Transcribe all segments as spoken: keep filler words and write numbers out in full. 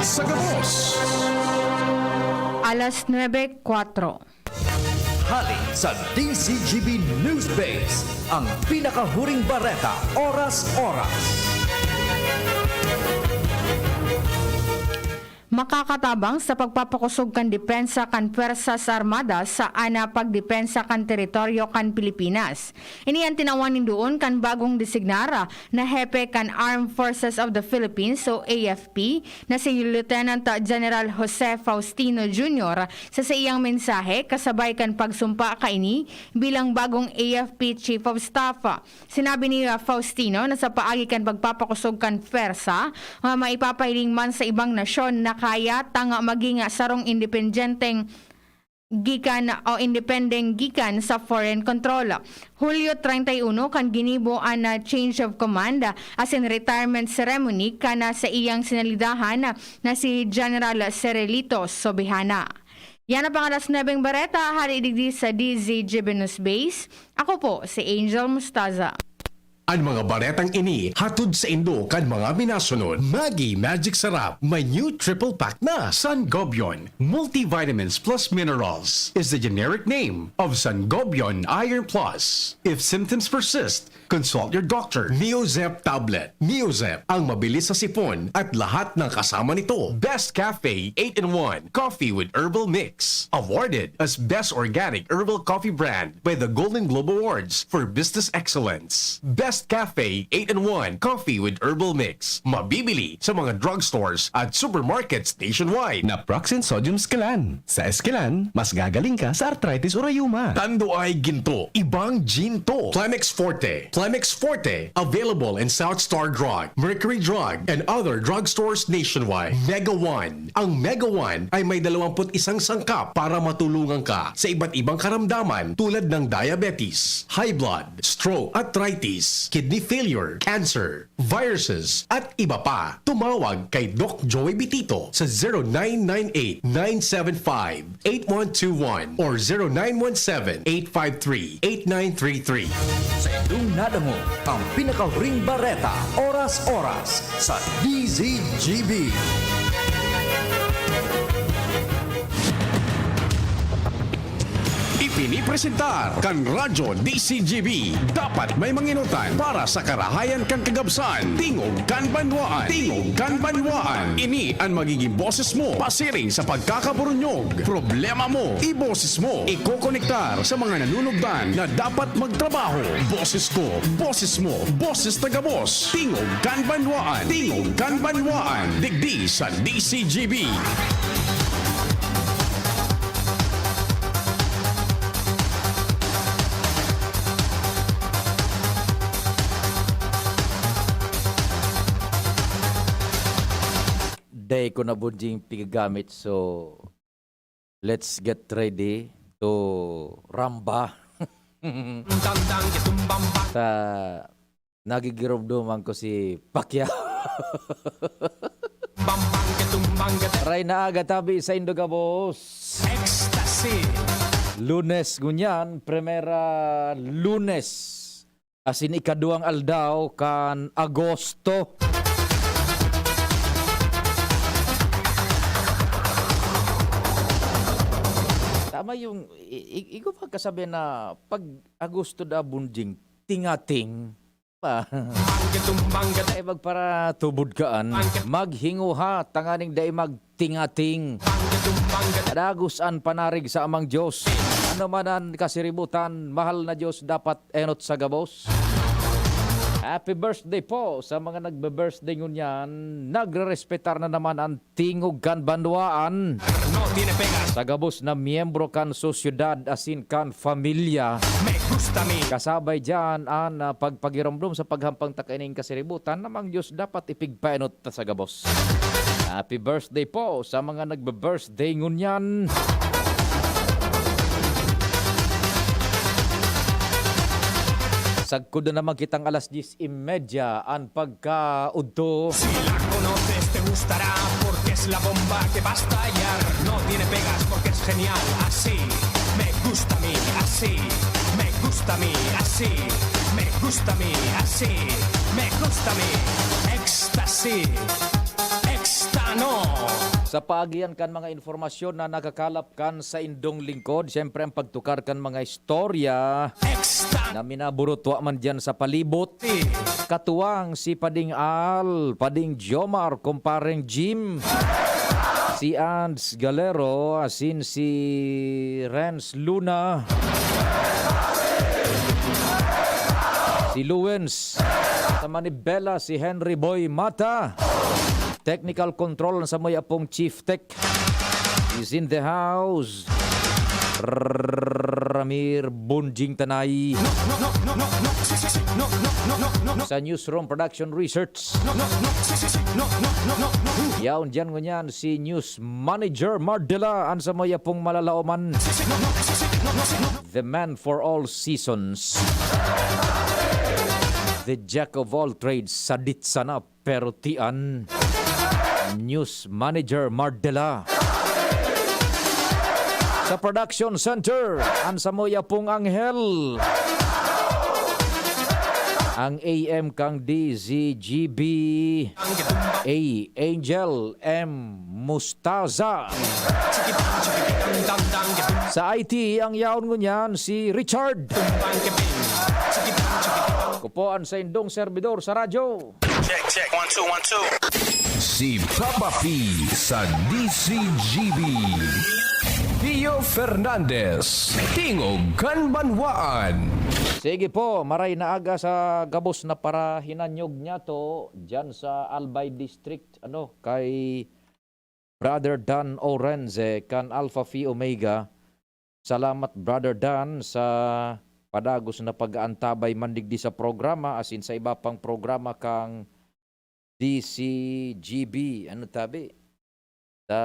Sa gabos. Alas nuebe kwatro. Hali sa D Z G B News Base, ang pinakahuring bareta, oras-oras. Makakatabang sa pagpapakosog kan depensa kan Pwersas Armadas sa ana pagdepensa kan teritoryo kan Pilipinas. Ini an tinawan nin duon kan bagong designar na hepe kan Armed Forces of the Philippines o A F P na si Lieutenant General Jose Faustino Junior sa saiyang mensahe kasabay kan pagsumpa kaini bilang bagong A F P Chief of Staff. Sinabi ni, ah, Faustino na sa paagi kan pagpapakosog kan pwersa, ah, maipapahiling man sa ibang nasyon na kaya tang maging sarong independenteng gikan o independeng gikan sa foreign control. Hulyo treinta y uno kan ginibo an, ah, change of command, ah, asin retirement ceremony kan, ah, saiyang sinalidahan na si General Cerelito Sobihana. Yan ang pang alas nuebeng bareta, hali digdi sa D Z G B News Base. Ako po si Angel Mustaza. An mga baretang ini hatod saindo kan mga minasunod. Maggi Magic Sarap, may new triple pack na. Sangobion, multivitamins plus minerals, is the generic name of Sangobion Iron Plus. If symptoms persist, consult your doctor. Neozep tablet. Neozep, ang mabilis sa sipon at lahat ng kasama nito. Best Cafe eight-in-one Coffee with Herbal Mix. Awarded as Best Organic Herbal Coffee Brand by the Golden Globe Awards for Business Excellence. Best Cafe eight-in-one Coffee with Herbal Mix. Mabibili sa mga drugstores at supermarkets nationwide. Naproxen Sodium Esquilan. Sa Esquilan, mas gagaling ka sa arthritis o rayuma. Tanduay Ginto, ibang Ginto. Plemex Forte. Plemex Forte, available in South Star Drug, Mercury Drug, and other drugstores nationwide. Mega One. Ang Mega One ay may dalawampu't isang sangkap para matulungan ka sa iba't ibang karamdaman tulad ng diabetes, high blood, stroke, arthritis, kidney failure, cancer, viruses, at iba pa. Tumawag kay Doc Joey Bitito sa zero nine nine eight nine seven five eight one two one or zero nine one seven eight five three eight nine three three. Sa indong nadangog, ang pinakahuring bareta, oras-oras, sa D Z G B. Ipinipresentar kan Radyo D Z G B. Dapat may manginutan para sa karahayan kan kagabsan. Tingog kan Banwaan. Tingog kan Banwaan. Ini an magiging boses mo pasiring sa pagkakaburunyog. Problema mo, iboses mo. Ikokonektar sa mga nanunugdan na dapat magtrabaho. Boses ko, boses mo, boses na gabos. Tingog kan Banwaan. Tingog kan Banwaan. Digdi sa D Z G B. Dai ko na bunjing pigagamit, so let's get ready to ramba. Sa nagigiromdoman ko si Pacquiao. Ray na aga tabi sa indo gabos. Ecstasy. Lunes ngunyan, primera Lunes. Asin ikaduwang aldaw kan Agosto. Tama yung, i-, i-, igo pa kasabi na pag Agosto da bunjing tingating pa. Ay, magparatubod kaan, maghinguha, tanganing dai magtingating. Kadagos an panarig sa Amang Diyos. Ano man an kasiributan, mahal na Diyos, dapat enot sa gabos. Happy birthday po sa mga nagbe-birthday ngunyan. Nagrerespetar na naman ang Tingog kan Banwaan. No tiene pegas. Sa gabos na miyembro kan sosyedad asin kan pamilya. Me gusta mi. Kasabay diyan an, ah, pagpagiromdom sa paghampang ta kaining kasiributan, namang Diyos dapat ipigpaenot ta sa gabos. Happy birthday po sa mga nagbe-birthday ngunyan. Sagkod na naman kitang alas diyes y media an pagkaudto. Si la conoces, te gustará, porque es la bomba que va a estallar. No tiene pegas, porque es genial, así me gusta a mí, así me gusta a mí, así me gusta a mí, así me gusta a mí. Ecstasy, exta no. Sa paagihan kan mga impormasyon na nakakalap kan saindong lingkod, siyempre ang pagtukar kan mga istorya na minaburutwa man diyan sa palibot. Katuwang si Pading Al, Pading Jomar, Kumpareng Jim, si Ans Galero, asin si Renz Luna, si Luwens, sa Manibela, si Henry Boy Mata. Technical control sa may apong Chief Tech is in the house. Ramir Bunjing Tanay. Sa Newsroom Production Research. Yaon diyan ngunyan si News Manager Mardela, an sa may apong malalaoman. The man for all seasons. The jack of all trades, sadit sana pero tian. News Manager Mardela. Sa production center, an samoya pong anghel. Ang A M kang D Z G B, A Angel M Mustaza. Sa I T, ang yaon ngunyan si Richard. Ako po ang saindong servidor sa radyo. Check, check. One, two, one, two. Si Papa P sa D C G B. Pio Fernandez, Tingog kan Banwaan. Sige po, maray na aga sa gabos na parahinanyog niyato dyan sa Albay District, ano, kay Brother Dan Orenze kan Alpha Phi Omega. Salamat, Brother Dan, sa padagos na pag-aantabay man digdi sa programa, asin sa iba pang programa kang D C G B. Ano tabi? Sa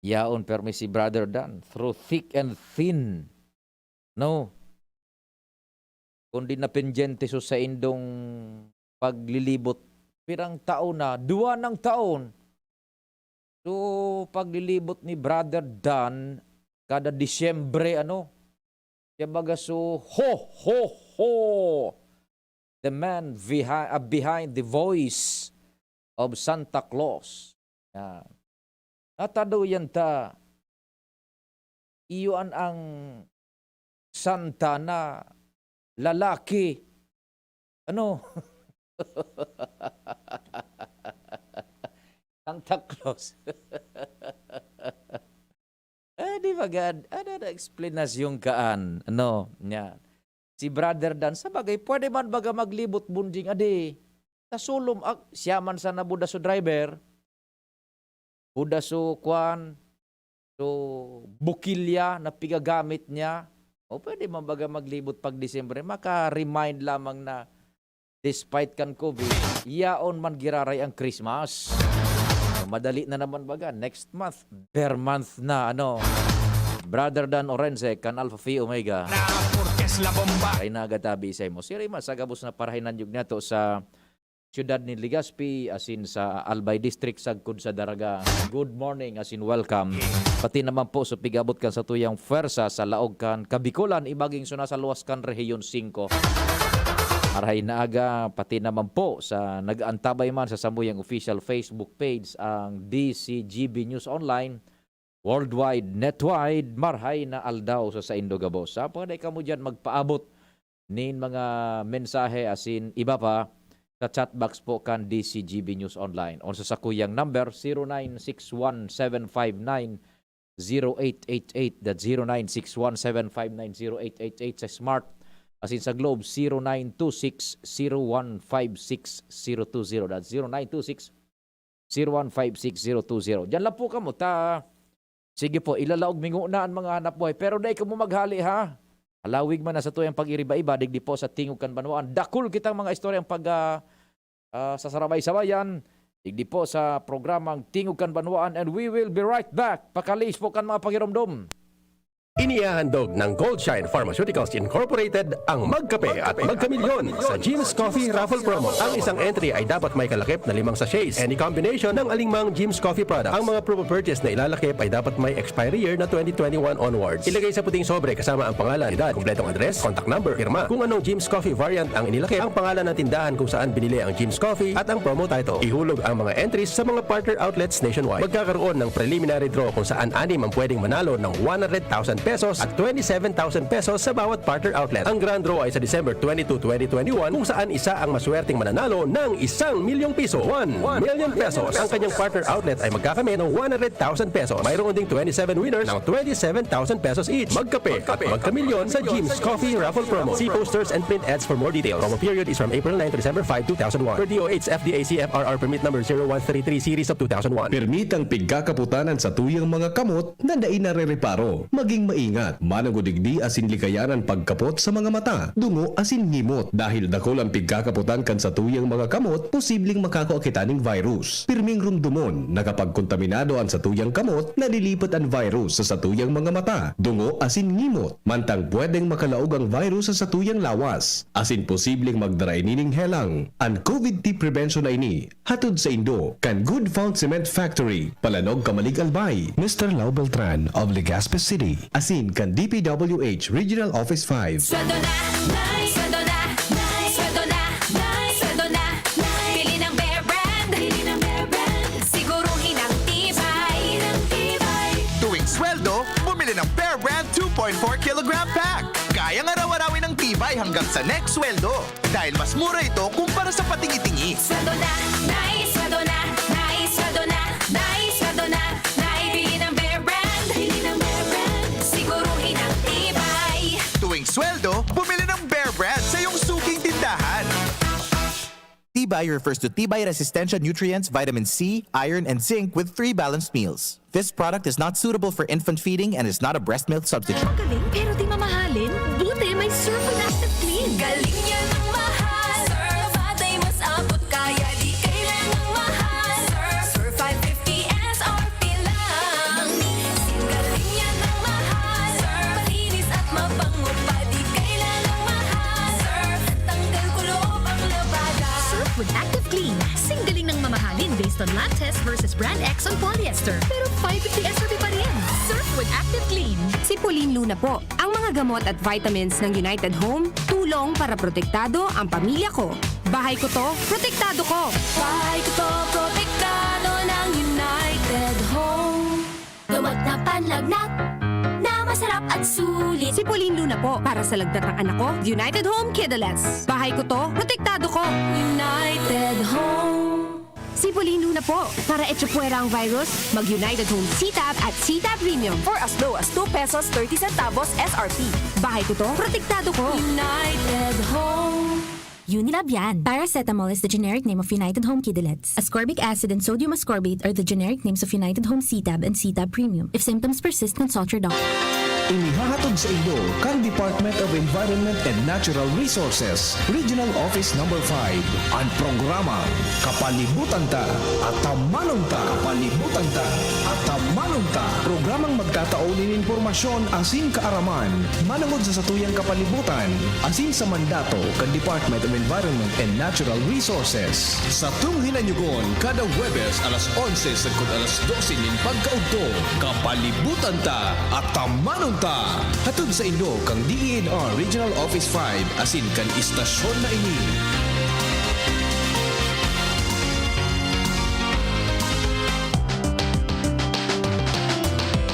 yaon, permi si Brother Dan. Through thick and thin. No? Kundi napendyente so saindong paglilibot. Pirang taon na? Duwa nang taon. So, paglilibot ni Brother Dan, kada Disyembre, ano, siya baga so, ho, ho, ho! The man behind, ah, behind the voice of Santa Claus. Yan. Natadoyan ta, iyo an ang santa na lalaki. Ano? Santa Claus. Eh, di ba, gad? Ano na eksplanasyon kaan? Ano? Yan. Si Brother Dan, sa bagay, pwede man baga maglibot bunding adi. Sa sulom, ah, siya man sana buda so driver. Buda so, kwan, so, bukilya na pigagamit niya. O pwede man baga maglibot pag Disyembre, maka-remind lamang na despite kan COVID, yaon man giraray ang Christmas. Madali na naman baga, next month, ber month na, ano. Brother Dan Orense, kan Alpha Phi Omega. Ay nagatabi sa imo. Siri man, sa gabos na parahinanyog nato sa siyudad ni Legazpi, asin sa Albay District, sagkod sa Daraga. Good morning, asin welcome. Pati naman po sa pig-abot kan satuyang pwersa sa laog kan Kabikolan, ibaging suna sa luwas kan Rehiyon singko. Maray na aga, pati naman po sa nag-aantabay man sa samuyang official Facebook page, ang D C G B News Online, worldwide, netwide, marhay na aldaw sa saindo gabos. Sa pwede kamo dyan magpaabot nin mga mensahe asin iba pa sa chat box po kan D C G B News Online. O sa sakuyang number, zero nine six one seven five nine zero eight eight eight, that's zero nine six one seven five nine zero eight eight eight sa Smart. Asin sa Globe, zero nine two six zero one five six zero two zero. That's zero nine two six zero one five six zero two zero. Diyan lang po kamo. Ta, sige po, ilalaog mi nguna an mga hanap buhay. Pero dai kamo maghali, ha? Halawig man na sa tuyang pag-iriba-iba, digdi po sa Tingog kan Banwaan. Dakul kitang mga istoryang pag, ah, ah, sasarabay-sabayan. Digdi po sa programang Tingog kan Banwaan. And we will be right back. Pakalihis po kan mga pagiromdom. Inihahandog ng Goldshine Pharmaceuticals Incorporated ang Magkape at Magkamilyon sa Jim's Coffee Raffle Promo. Ang isang entry ay dapat may kalakip na limang sachets. Any combination ng alingmang Jim's Coffee product. Ang mga proof of purchase na ilalakip ay dapat may expiry year na twenty twenty-one onwards. Ilagay sa puting sobre kasama ang pangalan, edad, kompletong address, contact number, pirma. Kung anong Jim's Coffee variant ang inilakip, ang pangalan ng tindahan kung saan binili ang Jim's Coffee at ang promo title. Ihulog ang mga entries sa mga partner outlets nationwide. Magkakaroon ng preliminary draw kung saan anim ang pwedeng manalo ng one hundred thousand pesos at twenty-seven thousand pesos sa bawat partner outlet. Ang grand draw ay sa December twenty-two, twenty twenty-one, kung saan isa ang maswerteng mananalo ng isang milyong piso, one million pesos. Ang kanyang partner outlet ay magkakamit ng one hundred thousand pesos. Mayroon ding twenty-seven winners ng twenty-seven thousand pesos each. Magkape at magkamilyon sa Jim's Coffee Raffle Promo. See posters and print ads for more details. Promo period is from April nine to December five, two thousand one. Per D O H F D A C F R R permit number zero one three three series of two thousand one. Permitang pigkakapotanan sa tuyang mga kamot na dai narereparo. Maging maingat. Mananggod digdi asin likayan an pagkapot sa mga mata, dungo asin ngimot. Dahil dakul an pigkakapotan kan satuyang mga kamot, posibleng makakua kita ning virus. Pirming rumdomon na kapag kontaminado an satuyang kamot, nalilipat an virus sa satuyang mga mata, dungo asin ngimot. Mantang pwedeng makalaog ang virus sa satuyang lawas, asin posibleng magdara ini ning helang. An COVID T prevention na ini hatod saindo kan Good Found Cement Factory, Palanog, Camalig, Albay. Mister Lau Beltran of Legazpi City. Asin kan D P W H Regional Office five. Sweldo na, nice. Sweldo na, nice. Sweldo na, nice. Sweldo na, nice. Pili ng Bear Brand. Pili ng Bear Brand. Siguruhin ang tibay. Ng tibay. Tuwing sweldo, bumili ng Bear Brand two point four kilogram pack. Kayang araw-arawin ang tibay hanggang sa next sweldo. Dahil mas mura ito kumpara sa patingi-tingi. Sweldo na, nice, sweldo na, nice, sweldo na, nice, sweldo na, nice. Bili ng Bear Brand, bili ng Bear Brand. Siguruhin ang tibay. Tuwing sweldo, bumili ng Bear Brand sa iyong suking tindahan. Tibay refers to tibay resistensya nutrients, vitamin C, iron, and zinc with three balanced meals. This product is not suitable for infant feeding and is not a breast milk substitute. Ang galing, pero di mamahalin? Buti may Surf with Active Clean. Galing yan ng mahal. Surf, patay mas abot kaya di kailangang mahal. Surf, Surf five fifty S R P lang. Galing yan ng mahal. Surf, malinis at mabango pa, di kailangang mahal. Surf, tanggal kulob ang labada. Surf with Active Clean. Singgaling ng mamahalin based on lab test versus brand X on polyester. Pero five fifty S R P pa rin. Surf with Active Clean. Si Pauline Luna po. Ang mga gamot at vitamins ng United Home, tulong para protektado ang pamilya ko. Bahay ko to, protektado ko. Bahay ko to, protektado ng United Home. Gamot na panlagnat, na masarap at sulit. Si Pauline Luna po, para sa lagnat ng anak ko, United Home Kidolets. Bahay ko to, protektado ko. United Home. Si Pauline Luna po, para echapuwera ang virus, mag-United Home C-Tab at C-Tab Premium. For as low as two pesos thirty centavos S R P. Bahay ko to, protektado ko. United Home. Unilab yan. Paracetamol is the generic name of United Home Kidolets. Ascorbic acid and sodium ascorbate are the generic names of United Home C-Tab and C-Tab Premium. If symptoms persist, consult your doctor. Inihahatod sa inyo kan Department of Environment and Natural Resources, Regional Office Number five, an programang Kapalibutan Ta, Atamanon Ta. Kapalibutan Ta, Atamanon Ta. Programang magtatao nin impormasyon asin kaaraman manongod sa satuyang kapalibutan asin sa mandato kan Department of Environment and Natural Resources. Satong hinanyugon kada Huwebes alas onse sagkod alas dose nin pagkaudto. Kapalibutan Ta, Atamanon Ta! Hatod saindo kan D E N R Regional Office five asin kan istasyon na ini.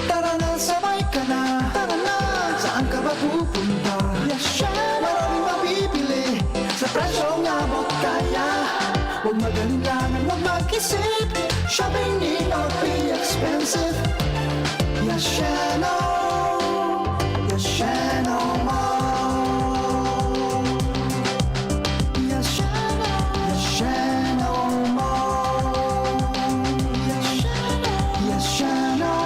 Tara na, sabay ka na. Tara na, saan ka ba pupunta? Yes, syempre. Maraming mabibili sa presyong abot kaya. Huwag mag-alinlangan, huwag mag-isip. Shopping need not be expensive. Yes, Shano. Yes, Shano Mall. Yes, Shano. Yes, Shano Mall. Yes, Shano. Yes, Shano.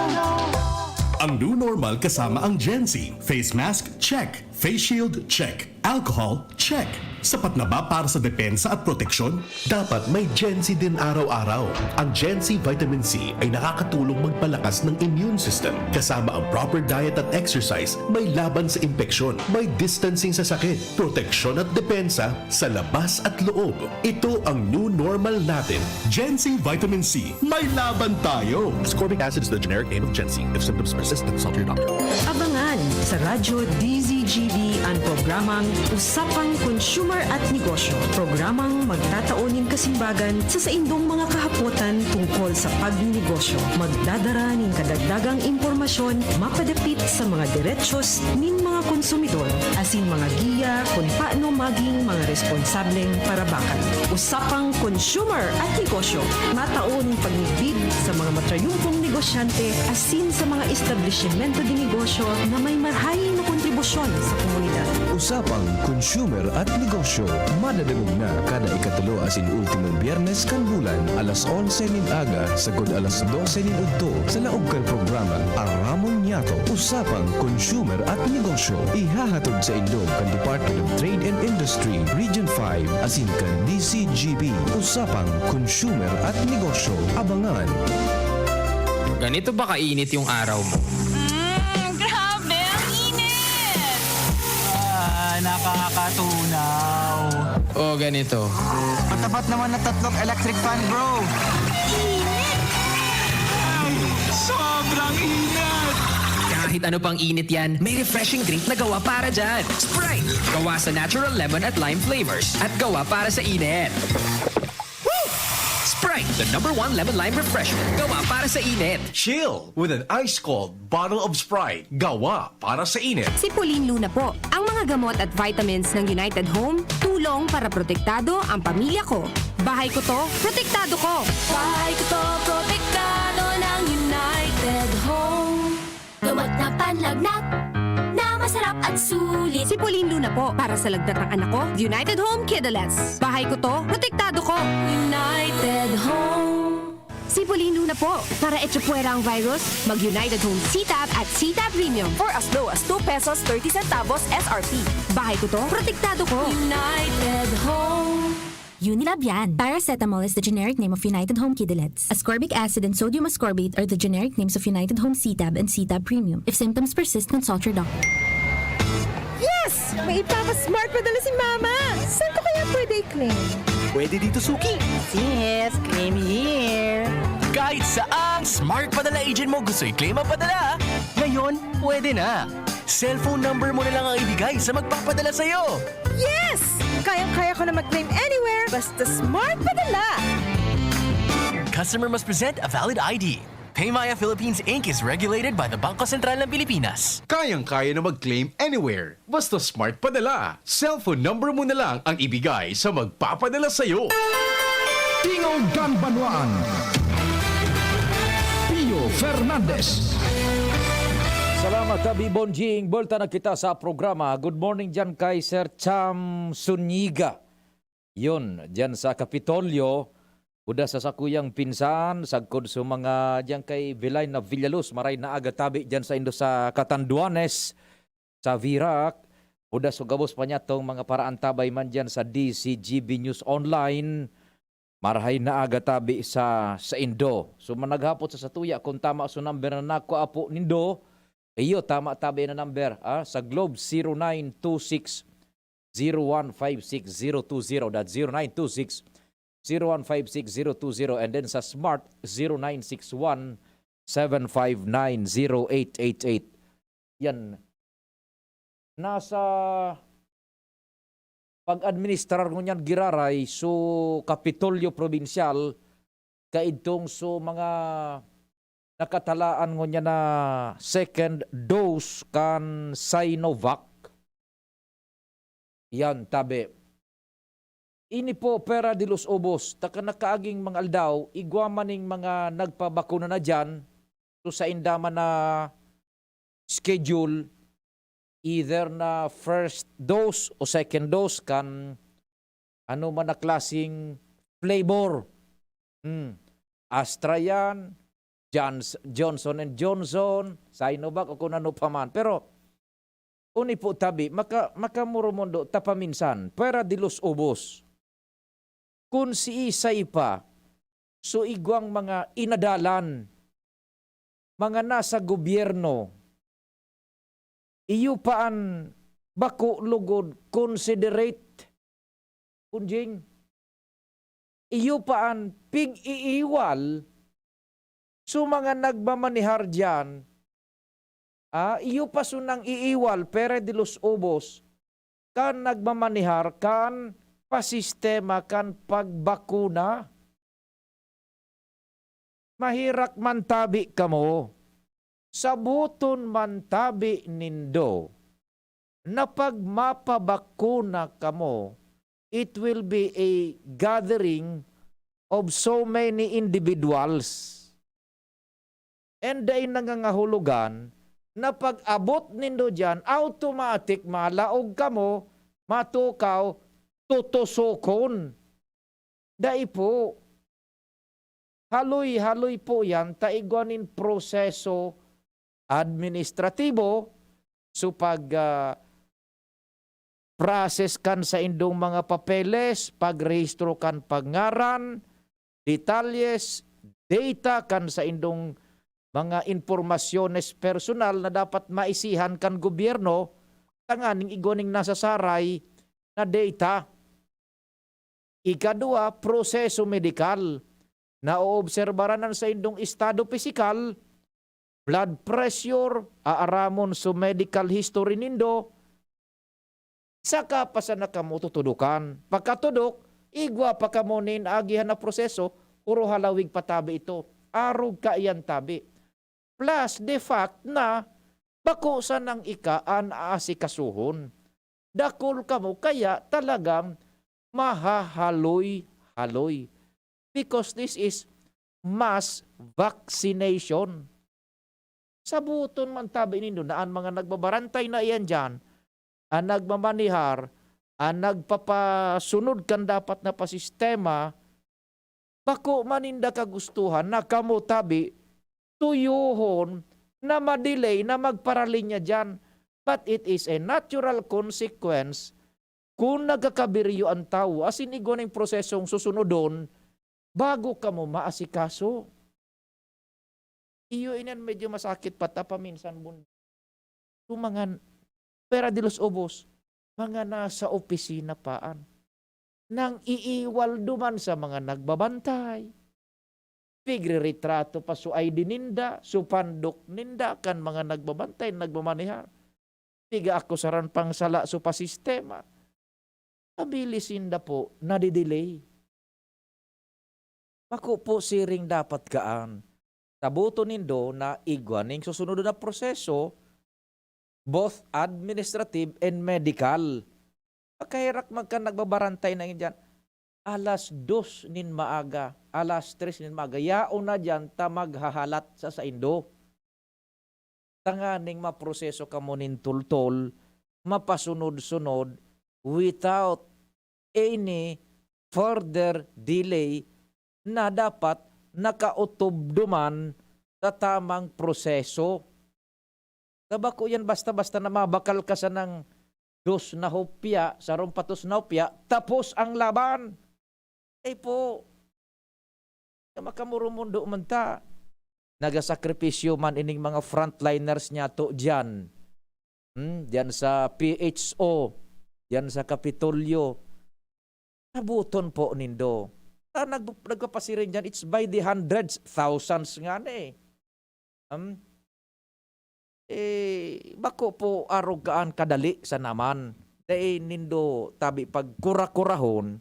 Ang new normal kasama ang Gen Z. Face mask, check. Face shield, check. Alcohol, check. Sapat na ba para sa depensa at proteksyon? Dapat may Gen C din araw-araw. Ang Gen C Vitamin C ay nakakatulong magpalakas ng immune system, kasama ang proper diet at exercise, may laban sa impeksyon, may distancing sa sakit, proteksyon at depensa sa labas at loob. Ito ang new normal natin. Gen C Vitamin C, may laban tayo! Ascorbic acid is the generic name of Gen C. If symptoms persist, consult your doctor. Abangan sa Radyo D Z G B ang programang Usapang Consumer at Negosyo. Programang magtatao nin kasimbagan sa saindong mga kahapotan tungkol sa pagnenegosyo. Magdadara nin kadagdagang impormasyon mapadapit sa mga derechos nin mga konsumidor asin mga giya kun paano maging mga responsableng parabakan. Usapang Consumer at Negosyo. Matao nin pagmidbid sa mga matrayumpong negosyante asin sa mga establisimento de negosyo na may marhay na kontribusyon sa komunidad. Usapang Consumer at Negosyo. Madadangog na kada ikatulo asin ultimong Biyernes kan bulan, alas onse nin aga sagkod alas dose nin udto, sa laog kan programa Aramon Niyato, Usapang Consumer at Negosyo. Ihahatod saindo kan Department of Trade and Industry, Region five, asin kan D Z G B. Usapang Consumer at Negosyo. Abangan! Ganito ba kainit yung araw mo? Mm, grabe, ang init! Ah, nakakatunaw. O ganito. Matapat naman na tatlong electric fan, bro. Init! Ay, sobrang init! Kahit ano pang init yan, may refreshing drink na gawa para dyan. Sprite! Gawa sa natural lemon at lime flavors at gawa para sa init. Woo! Sprite, the number one lemon lime refreshment. Gawa para sa init. Chill with an ice-cold bottle of Sprite. Gawa para sa init. Si Pauline Luna po. Ang mga gamot at vitamins ng United Home, tulong para protektado ang pamilya ko. Bahay ko to, protektado ko. Bahay ko to, protektado ng United Home. Gamot na panlagnat na masarap at sulit. Si Pauline Luna po, para sa lagnat ng anak ko, United Home Kidalettes. Bahay ko to, protektado ko. United Home. Si Pauline Luna po, para echapuwera ang virus, mag United Home C-Tab at C-Tab Premium. For as low as two pesos thirty centavos S R P. Bahay ko to, protektado ko. United Home. Unilab yan. Paracetamol is the generic name of United Home Kidalettes. Ascorbic acid and sodium ascorbate are the generic names of United Home C-Tab and C-Tab Premium. If symptoms persist, consult your doctor. Yes! May ipapa-smart padala si Mama! Saan ko kaya pwede i-claim? Pwede dito, Suki! Sis, claim here! Kahit saang Smart Padala agent mo gusto i-claim ang padala, ngayon pwede na! Cellphone number mo na lang ang ibigay sa magpapadala sa'yo! Yes! Kayang-kaya ko na mag-claim anywhere basta Smart Padala! Customer must present a valid I D. Paymaya Philippines Inc is regulated by the Bangko Sentral ng Pilipinas. Kayang-kaya na mag-claim anywhere. Basta Smart Padala. Cellphone number mo na lang ang ibigay sa magpapadala sa'yo. Tingog kan Banwaan. Pio Fernandez. Salamat, Abi Bonjing. Buelta na kita sa programa. Good morning dyan kay Sir Cham Zuniga. Yun, dyan sa Kapitolyo, kuda sa sakuyang pinsan, sagkod sa mga dyan kay Vilay na Villaluz, maray na aga tabi dyan sa indo sa Catanduanes, sa Virac, kuda sa gabos pa niya tong mga paraantabay man dyan sa D Z G B News Online, marahay na aga tabi sa, sa indo. So, managhapot sa satuya, kung tama sa number na nako apo nindo, iyo, tama tabi na number, ah, sa Globe, zero nine two six, zero one five six zero two zero, that's zero nine two six, zero one five six zero two zero, and then sa Smart, zero nine six one, seven five nine, zero eight eight eight. Yan. Nasa pag-administrar ngunyan giraray so Kapitolyo Probinsyal, kaidtong so mga nakatalaan ngunyan na second dose kan Sinovac. Yan, tabi. Ini po, pera de los ubos, taka nakaaging mga aldaw, igwa man ning mga nagpabakuna na dyan, so sainda man na schedule, either na first dose o second dose kan ano man na klaseng flavor. Hmm. Astra yan, Johns-, Johnson and Johnson, Sinovac o kung ano pa man. Pero Uni po tabi, maka-, makamoromondo ta paminsan, fuera de los ubos. Kun siisay pa, so igwang mga inadalan, mga nasa gobyerno, iyo pa an bako lugod considerate. Kunjing, iyo pa an pig-iiwal so mga nagmamanihar diyan, ah, iyo pa so nang-iiwal, fuera de los ubos, kan nagmamanihar kan pasistema kan pagbakuna. Maherak man tabi kamo, saboton man tabi nindo na pag mapabakuna kamo, it will be a gathering of so many individuals. And dai nangangahulugan na pag-abot nindo diyan, automatic malaog kamo, matukaw, tutusokon. Dai po. Haloy-haloy po yan ta igwa nin proseso administratibo. So pag, ah, process kan saindong mga papeles, pagrehistro kan pagngaran, detalyes, data kan saindong mga impormasyones personal na dapat maisihan kan gobyerno tanganing igwa ning nasasaray na data. Ikadua, proseso medikal. Naoobserbaran an saindong estado pisikal, blood pressure, aaramon so medical history nindo, saka pa sana kamo tutudokan. Pagkatudok, igwa pa kamo nin agihan na proseso, puro halawig pa tabi ito. Arog kaiyan tabi. Plus the fact na bako sanang ika an aasikasuhon. Dakul kamo, kaya talagang mahahaloy-haloy. Because this is mass vaccination. Saboton man tabi nindo na an mga nagbabarantay na iyan diyan, an nagmamanihar, an nagpapasunod kan dapat na pasistema, bako man ninda kagustuhan na kamo tabi tuyohon na ma-delay na magparalinya diyan. But it is a natural consequence kun nagkakabiryo an tawo asin igwa ning prosesong susunodon bago kamo maasikaso. Iyo iyan medyo masakit pa ta paminsan, bun-, so, mga n-, fuera de los ubos, mga nasa opisina pa an nang-iiwal duman sa mga nagbabantay. Pigreretrato pa so I D ninda, so pandok ninda, kan mga nagbabantay, nagmamanihar. Piga-akusaran pang sala so pasistema. Abilis sinda po nadidelay. Bako po siring dapat kaan. Saboton nindo na igwa ning susunod na proseso, both administrative and medical. Pagkaherak man kan nagbabarantay na diyan, alas dos nin maaga, alas tres nin maaga, yaon na diyan ta maghahalat sa saindo. Tanganing maproseso kamo nin toltol, mapasunod-sunod, without any further delay na dapat nakaotob duman sa tamang proseso. Ta bako yan basta-basta na mabakal ka sanang dos na hopya, sarong patos na hopya, tapos ang laban. Ay po, na makamoromondo man ta. Nagasakripisyo man ining mga frontliners niyato diyan. Hmm, diyan sa P H O, diyan sa Kapitolyo. Saboton po nindo. Ah, nag-, nagpapasiring diyan, it's by the hundreds, thousands nga na eh. Hmm? Eh, bako po arog kaan kadali sana man. Dai nindo tabi pagkura-kurahon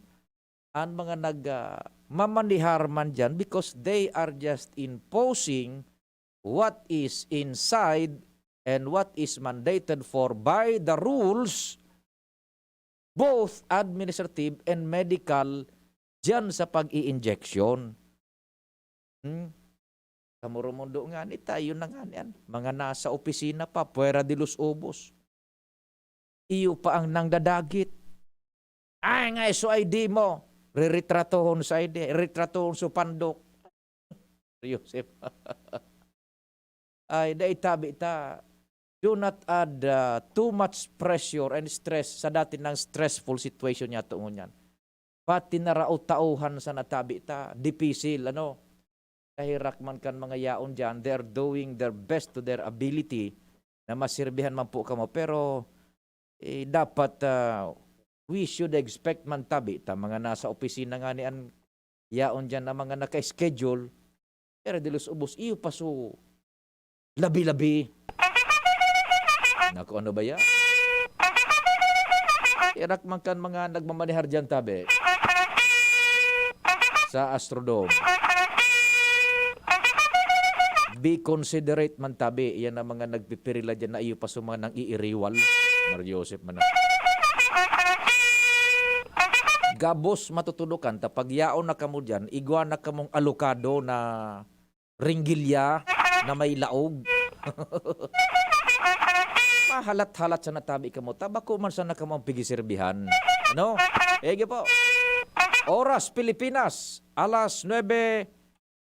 an mga nag, ah, mamanihar man diyan because they are just imposing what is inside and what is mandated for by the rules, both administrative and medical, diyan sa pag-i-injection. Hmm? Kamoromondo ngani ta, iyo na ngani an mga nasa opisina pa, fuera de los ubos. Iyo pa ang nangdadagit. Ay, nga iso I D mo. Reretratohon sa I D, retratohon sa pandok. Seryoso. Ay, dai tabi ta. Do not add, ah, too much pressure and stress sa dati nang stressful situation niyato ngunyan. Pati na raot tauhan sana tabi ta, dipisil, ano? Kaherak man kan mga yaon diyan, they are doing their best to their ability na masirbihan man po kamo. Pero, eh, dapat, ah, we should expect man tabi ta mga nasa opisina ngani an yaon diyan na mga naka-schedule, pero dilos ubos iyo pa so labi-labi. Naku, ano ba yan? Herak man kan mga nagmamanehar diyan, tabi. Sa Astrodome. Be considerate man tabi. Yan ang mga nagpipirila diyan na iyo pa so mga nang-iiriwal. Mario Joseph man na. Gabos matutudokan ta pag yaon na kamo diyan, igwa na kamong alokado na ringgilya na may laog. Mahalat-halat sana tabi kamo, ta bako man sana kamo ang pigisirbihan. Ano? Ege po. Oras Pilipinas, alas nuebe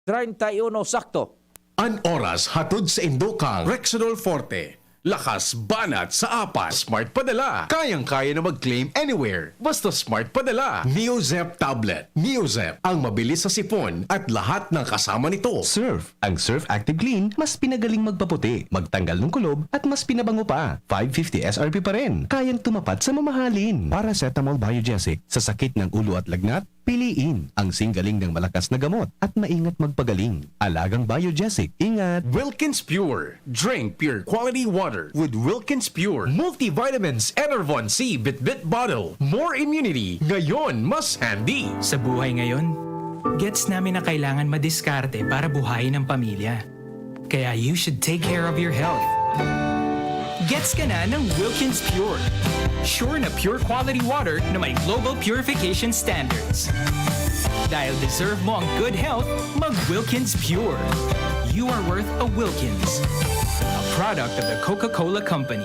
treinta y uno sakto. An oras hatod sa indo kang Rexidol Forte. Lakas banat sa apat. Smart Padala. Kayang-kaya na mag-claim anywhere. Basta Smart Padala. Neozep Tablet. Neozep, ang mabilis sa sipon at lahat ng kasama nito. Surf. Ang Surf Active Clean, mas pinagaling magpaputi, magtanggal ng kulob, at mas pinabango pa. Five fifty S R P pa rin. Kayang tumapat sa mamahalin. Paracetamol Biogesic. Sa sakit ng ulo at lagnat, piliin ang singgaling ng malakas na gamot at maingat magpagaling. Alagang Biogesic. Ingat! Wilkins Pure. Drink pure quality water with Wilkins Pure. Multivitamins, Enervon C, Bitbit Bottle. More immunity. Ngayon, mas handy. Sa buhay ngayon, gets namin na kailangan madiskarte para buhayin ang pamilya. Kaya you should take care of your health. Gets ka na ng Wilkins Pure. Sure na pure quality water na may global purification standards. Dahil deserve mo ang good health, mag Wilkins Pure. You are worth a Wilkins. A product of the Coca-Cola Company.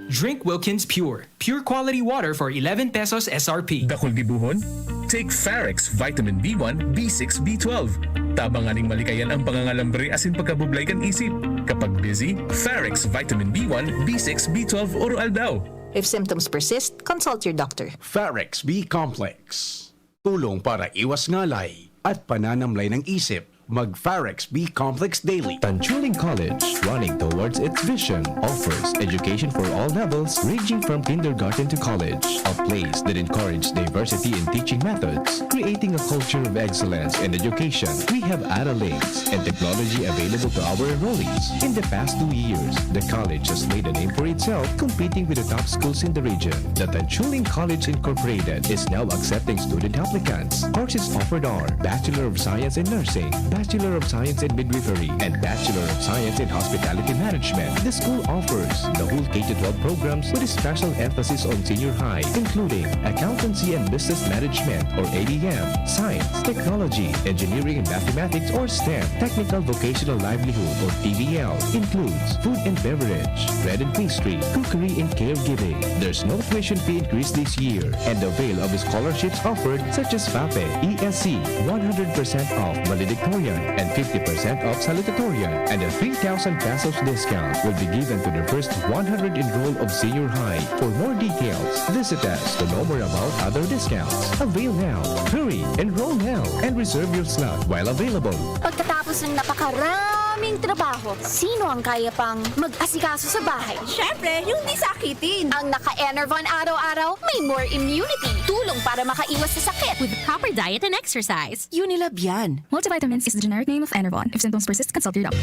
Drink Wilkins Pure. Pure quality water for eleven pesos S R P. Dakul gibohon? Take Farex Vitamin B one, B six, B twelve. Tabang nganing malikayan ang pangangalambre asin pagkabublay kan isip. Kapag busy, Farex Vitamin B one, B six, B twelve, Oro Aldaw. If symptoms persist, consult your doctor. Farex B Complex. Tulong para iwas ngalay at pananamlay ng isip. Mag Farex B Complex Daily. Tanchuling College, running towards its vision, offers education for all levels, ranging from kindergarten to college. A place that encourages diversity in teaching methods, creating a culture of excellence in education. We have analytics and technology available to our enrollees. In the past two years, the college has made a name for itself, competing with the top schools in the region. The Tanchuling College Incorporated is now accepting student applicants. Courses offered are Bachelor of Science in Nursing, Bachelor of Science in Midwifery, and Bachelor of Science in Hospitality Management. The school offers the whole K to twelve programs with a special emphasis on senior high, including Accountancy and Business Management or A B M, Science, Technology, Engineering and Mathematics or STEM, Technical Vocational Livelihood or T V L, includes food and beverage, bread and pastry, cookery and caregiving. There's no tuition fee increase this year, and avail of scholarships offered such as FAPE, E S C, one hundred percent off valedictorian, and fifty percent off salutatorian, and a three thousand pesos discount will be given to the first one hundred enrolled of senior high. For more details, visit us to know more about other discounts. Avail now. Hurry! Enroll now and reserve your slot while available. Pagkatapos ng napakaraming trabaho, sino ang kaya pang mag-asikaso sa bahay? Siyempre, yung di sakitin. Ang naka-Enervon araw-araw, may more immunity. Tulong para makaiwas sa sakit. With proper diet and exercise. Unilab yan. Multivitamins is the generic name of Enervon. If symptoms persist, consult your doctor.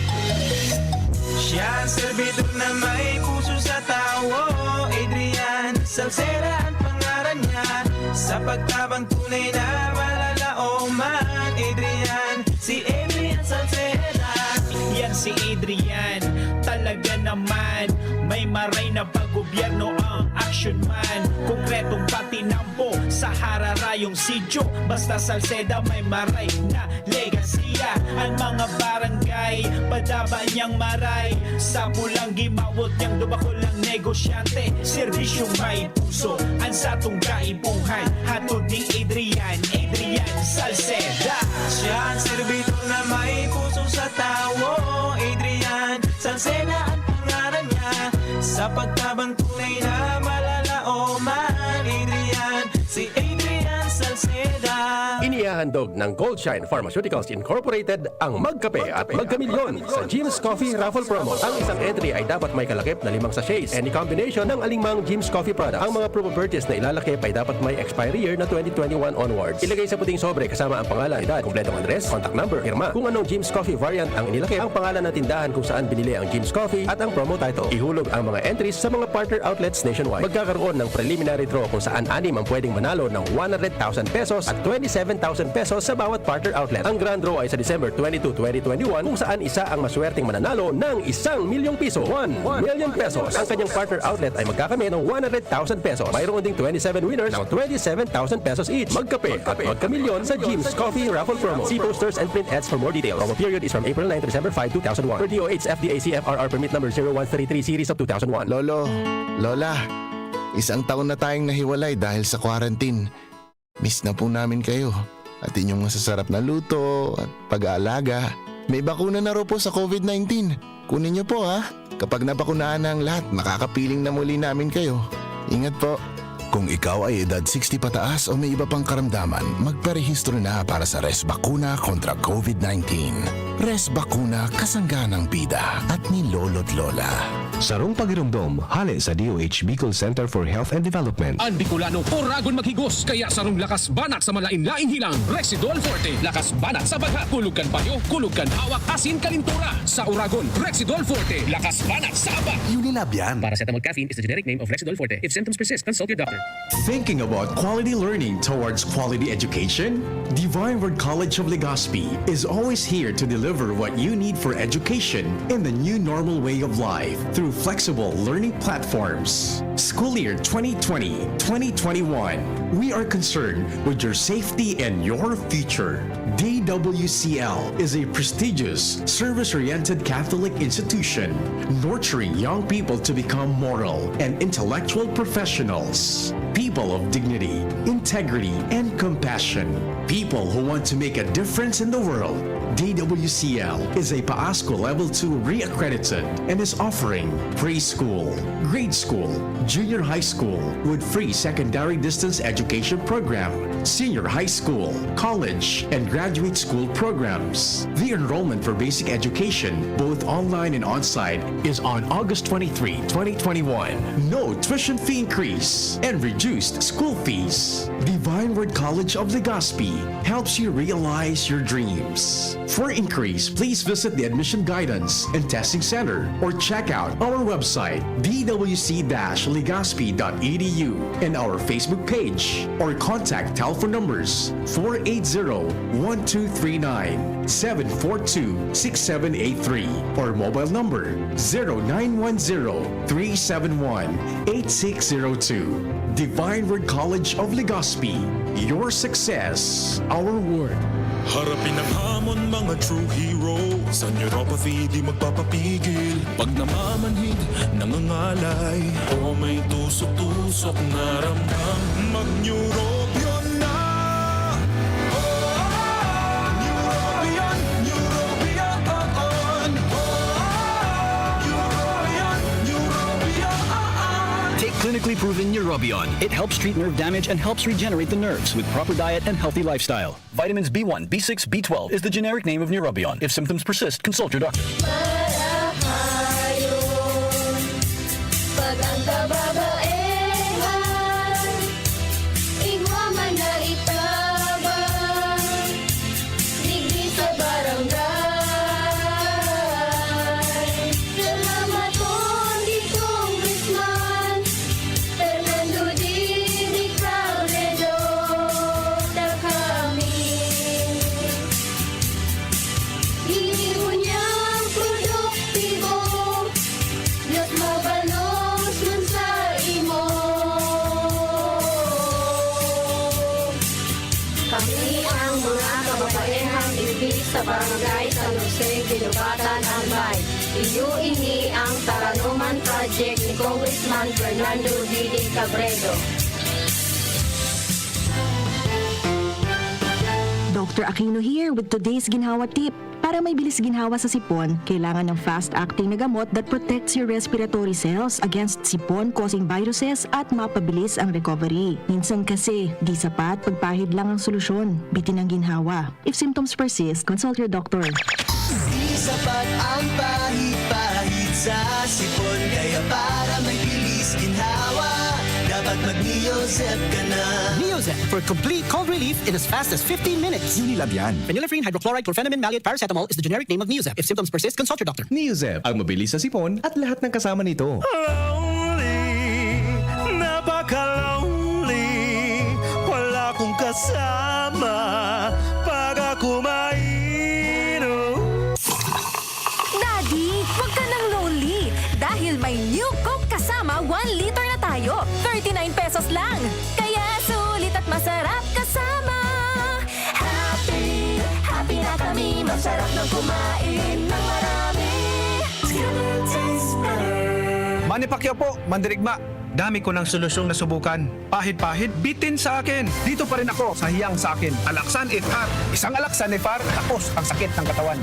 Siya ang servidor na may puso sa tawo. Adrian Salceda ang pangaran niya. Sa pagtabang tunay na malalaoman. Adrian, si Adrian Salceda. Yan si Adrian, talaga naman. May maray na paggobyerno ang action man. Konkretong patinampo sa hararayong sityo. Basta Salceda may maray na legasiya. Ang mga barangay, padaba niyang maray. Sa pulang gimawot niyang dubakol ng negosyante. Serbisyong may puso, ang satong kaipuhan. Hatod ni Adrian, Adrian Salceda. Siya ang servidor na may puso sa tawo. Adrian Salceda ang pangaran niya. Magtabang tunay na malalaoman, Adrian, si Adrian Salceda. Inihahandog ng Goldshine Pharmaceuticals Incorporated ang Magkape at Magkamilyon sa Jim's Coffee Raffle Promo. Ang isang entry ay dapat may kalakip na limang sachets, any combination ng alingmang Jim's Coffee product. Ang mga promo purchase na ilalakip ay dapat may expiry year na twenty twenty-one onwards. Ilagay sa puting sobre kasama ang pangalan, edad, kumpletong address, contact number, pirma. Kung anong Jim's Coffee variant ang inilakip, ang pangalan ng tindahan kung saan binili ang Jim's Coffee at ang promo title. Ihulog ang mga entries sa mga partner outlets nationwide. Magkakaroon ng preliminary draw kung saan anim ang pwedeng manalo ng one hundred thousand pesos at twenty-seven thousand pesos sa bawat partner outlet. Ang grand draw ay sa December twenty-two, twenty twenty-one, kung saan isa ang maswerteng mananalo ng isang milyong piso, one million pesos. Ang kanyang partner outlet ay magkakamit ng one hundred thousand pesos. Mayroon ding twenty-seven winners ng twenty-seven thousand pesos each. Magkape at magkamilyon sa Jim's Coffee Raffle Promo. See posters and print ads for more details. Promo period is from April nine to December five, two thousand one. Per D O H F D A C F R R permit number zero one three three series of two thousand one. Lolo, Lola, isang taon na tayong nahiwalay dahil sa quarantine. Miss na po namin kayo at inyong masasarap na luto at pag-aalaga. May bakuna na raw po sa covid nineteen. Kunin niyo po, ha. Kapag nabakunahan na ang lahat, makakapiling na muli namin kayo. Ingat po. Kung ikaw ay edad sixty pataas o may iba pang karamdaman, magparehistro na para sa Res Bakuna kontra covid nineteen. Res Bakuna, kasangga ng bida at ni Lolo't Lola. Sarong pagiromdom, hale sa D O H Bicol Center for Health and Development. An Bicolano, oragon maghigos, kaya sarong lakas banat sa malain-laing hilang, Rexidol Forte. Lakas banat sa bagha, kulog kan payo, kulog kan hawak, asin kalintura. Sa oragon, Rexidol Forte. Lakas banat sa aba. Unilab yan. Paracetamol caffeine is the generic name of Rexidol Forte. If symptoms persist, consult your doctor. Thinking about quality learning towards quality education? Divine Word College of Legazpi is always here to deliver what you need for education in the new normal way of life through flexible learning platforms. School year twenty twenty, twenty twenty-one, we are concerned with your safety and your future. D W C L is a prestigious, service-oriented Catholic institution nurturing young people to become moral and intellectual professionals, people of dignity, integrity, and compassion, people who want to make a difference in the world. D W C L is a PAASCO Level two re-accredited and is offering preschool, grade school, junior high school with free secondary distance education program, senior high school, college, and graduate school programs. The enrollment for basic education, both online and on-site, is on August twenty-three, twenty twenty-one. No tuition fee increase and reduced school fees. Divine Word College of Legazpi helps you realize your dreams. For inquiries, please visit the Admission Guidance and Testing Center or check out our website, d w c dash legazpi dot e d u, and our Facebook page, or contact telephone numbers four eight zero, one two three nine, seven four two, six seven eight three, or mobile number zero nine one zero, three seven one, eight six zero two. Divine Word College of Legazpi, your success, our word. Harapin ang hamon, mga true hero. Sa neuropathy, di magpapapigil. Pag namamanhid, nangangalay. O may tusok-tusok na ramdam. Mag-Neurobion na! Neurobion, Neurobion, on! Neurobion, Neurobion, on! Take clinically proven Neurobion. It helps treat nerve damage and helps regenerate the nerves with proper diet and healthy lifestyle. Vitamins B one, B six, B twelve is the generic name of Neurobion. If symptoms persist, consult your doctor. Marahayon, pag ang kababaehan, igwa man na itabang, digdi sa barangay. Salamaton ki Congressman Fernando Didi Cabredo, ta kami. Ginibo niyang produktibo, Diyos mabalos man sa imo. Kami ang mga kababaehang digdi sa Barangay San Jose, Guinobatan, Albay. Iyo ini ang Taranoman Project ni Congressman Fernando Didi Cabredo. Doktor Aquino here with today's ginhawa tip. Para may bilis ginhawa sa sipon, kailangan ng fast-acting na gamot that protects your respiratory cells against sipon-causing viruses at mapabilis ang recovery. Minsan kasi, di sapat pagpahid lang ang solusyon. Bitin ang ginhawa. If symptoms persist, consult your doctor. Di sapat ang pahid-pahid sa sipon. Kaya para may bilis ginhawa, dapat mag-Neozep ka na. Neozep for complete cold relief in as fast as fifteen minutes. Unilab yan. Phenylephrine, hydrochloride, chlorphenamine maleate, paracetamol is the generic name of Neozep. If symptoms persist, consult your doctor. Neozep, ang mabilis sa sipon at lahat ng kasama nito. Lonely, napaka-lonely. Wala akong kasama pag ako mainom. Daddy, wag ka nang lonely dahil may New Coke kasama one liter na tayo. Thirty-nine pesos lang. Kaya sulit at masarap kasama. Happy, happy na kami. Masarap nang kumain ng marami. It's gonna taste better. Manny Pacquiao po, mandirigma. Dami ko ng solusyong nasubukan. Pahid-pahid, bitin sa akin. Dito pa rin ako sa hiyang sa akin. Alaxan F R. Isang Alaxan F R, tapos ang sakit ng katawan.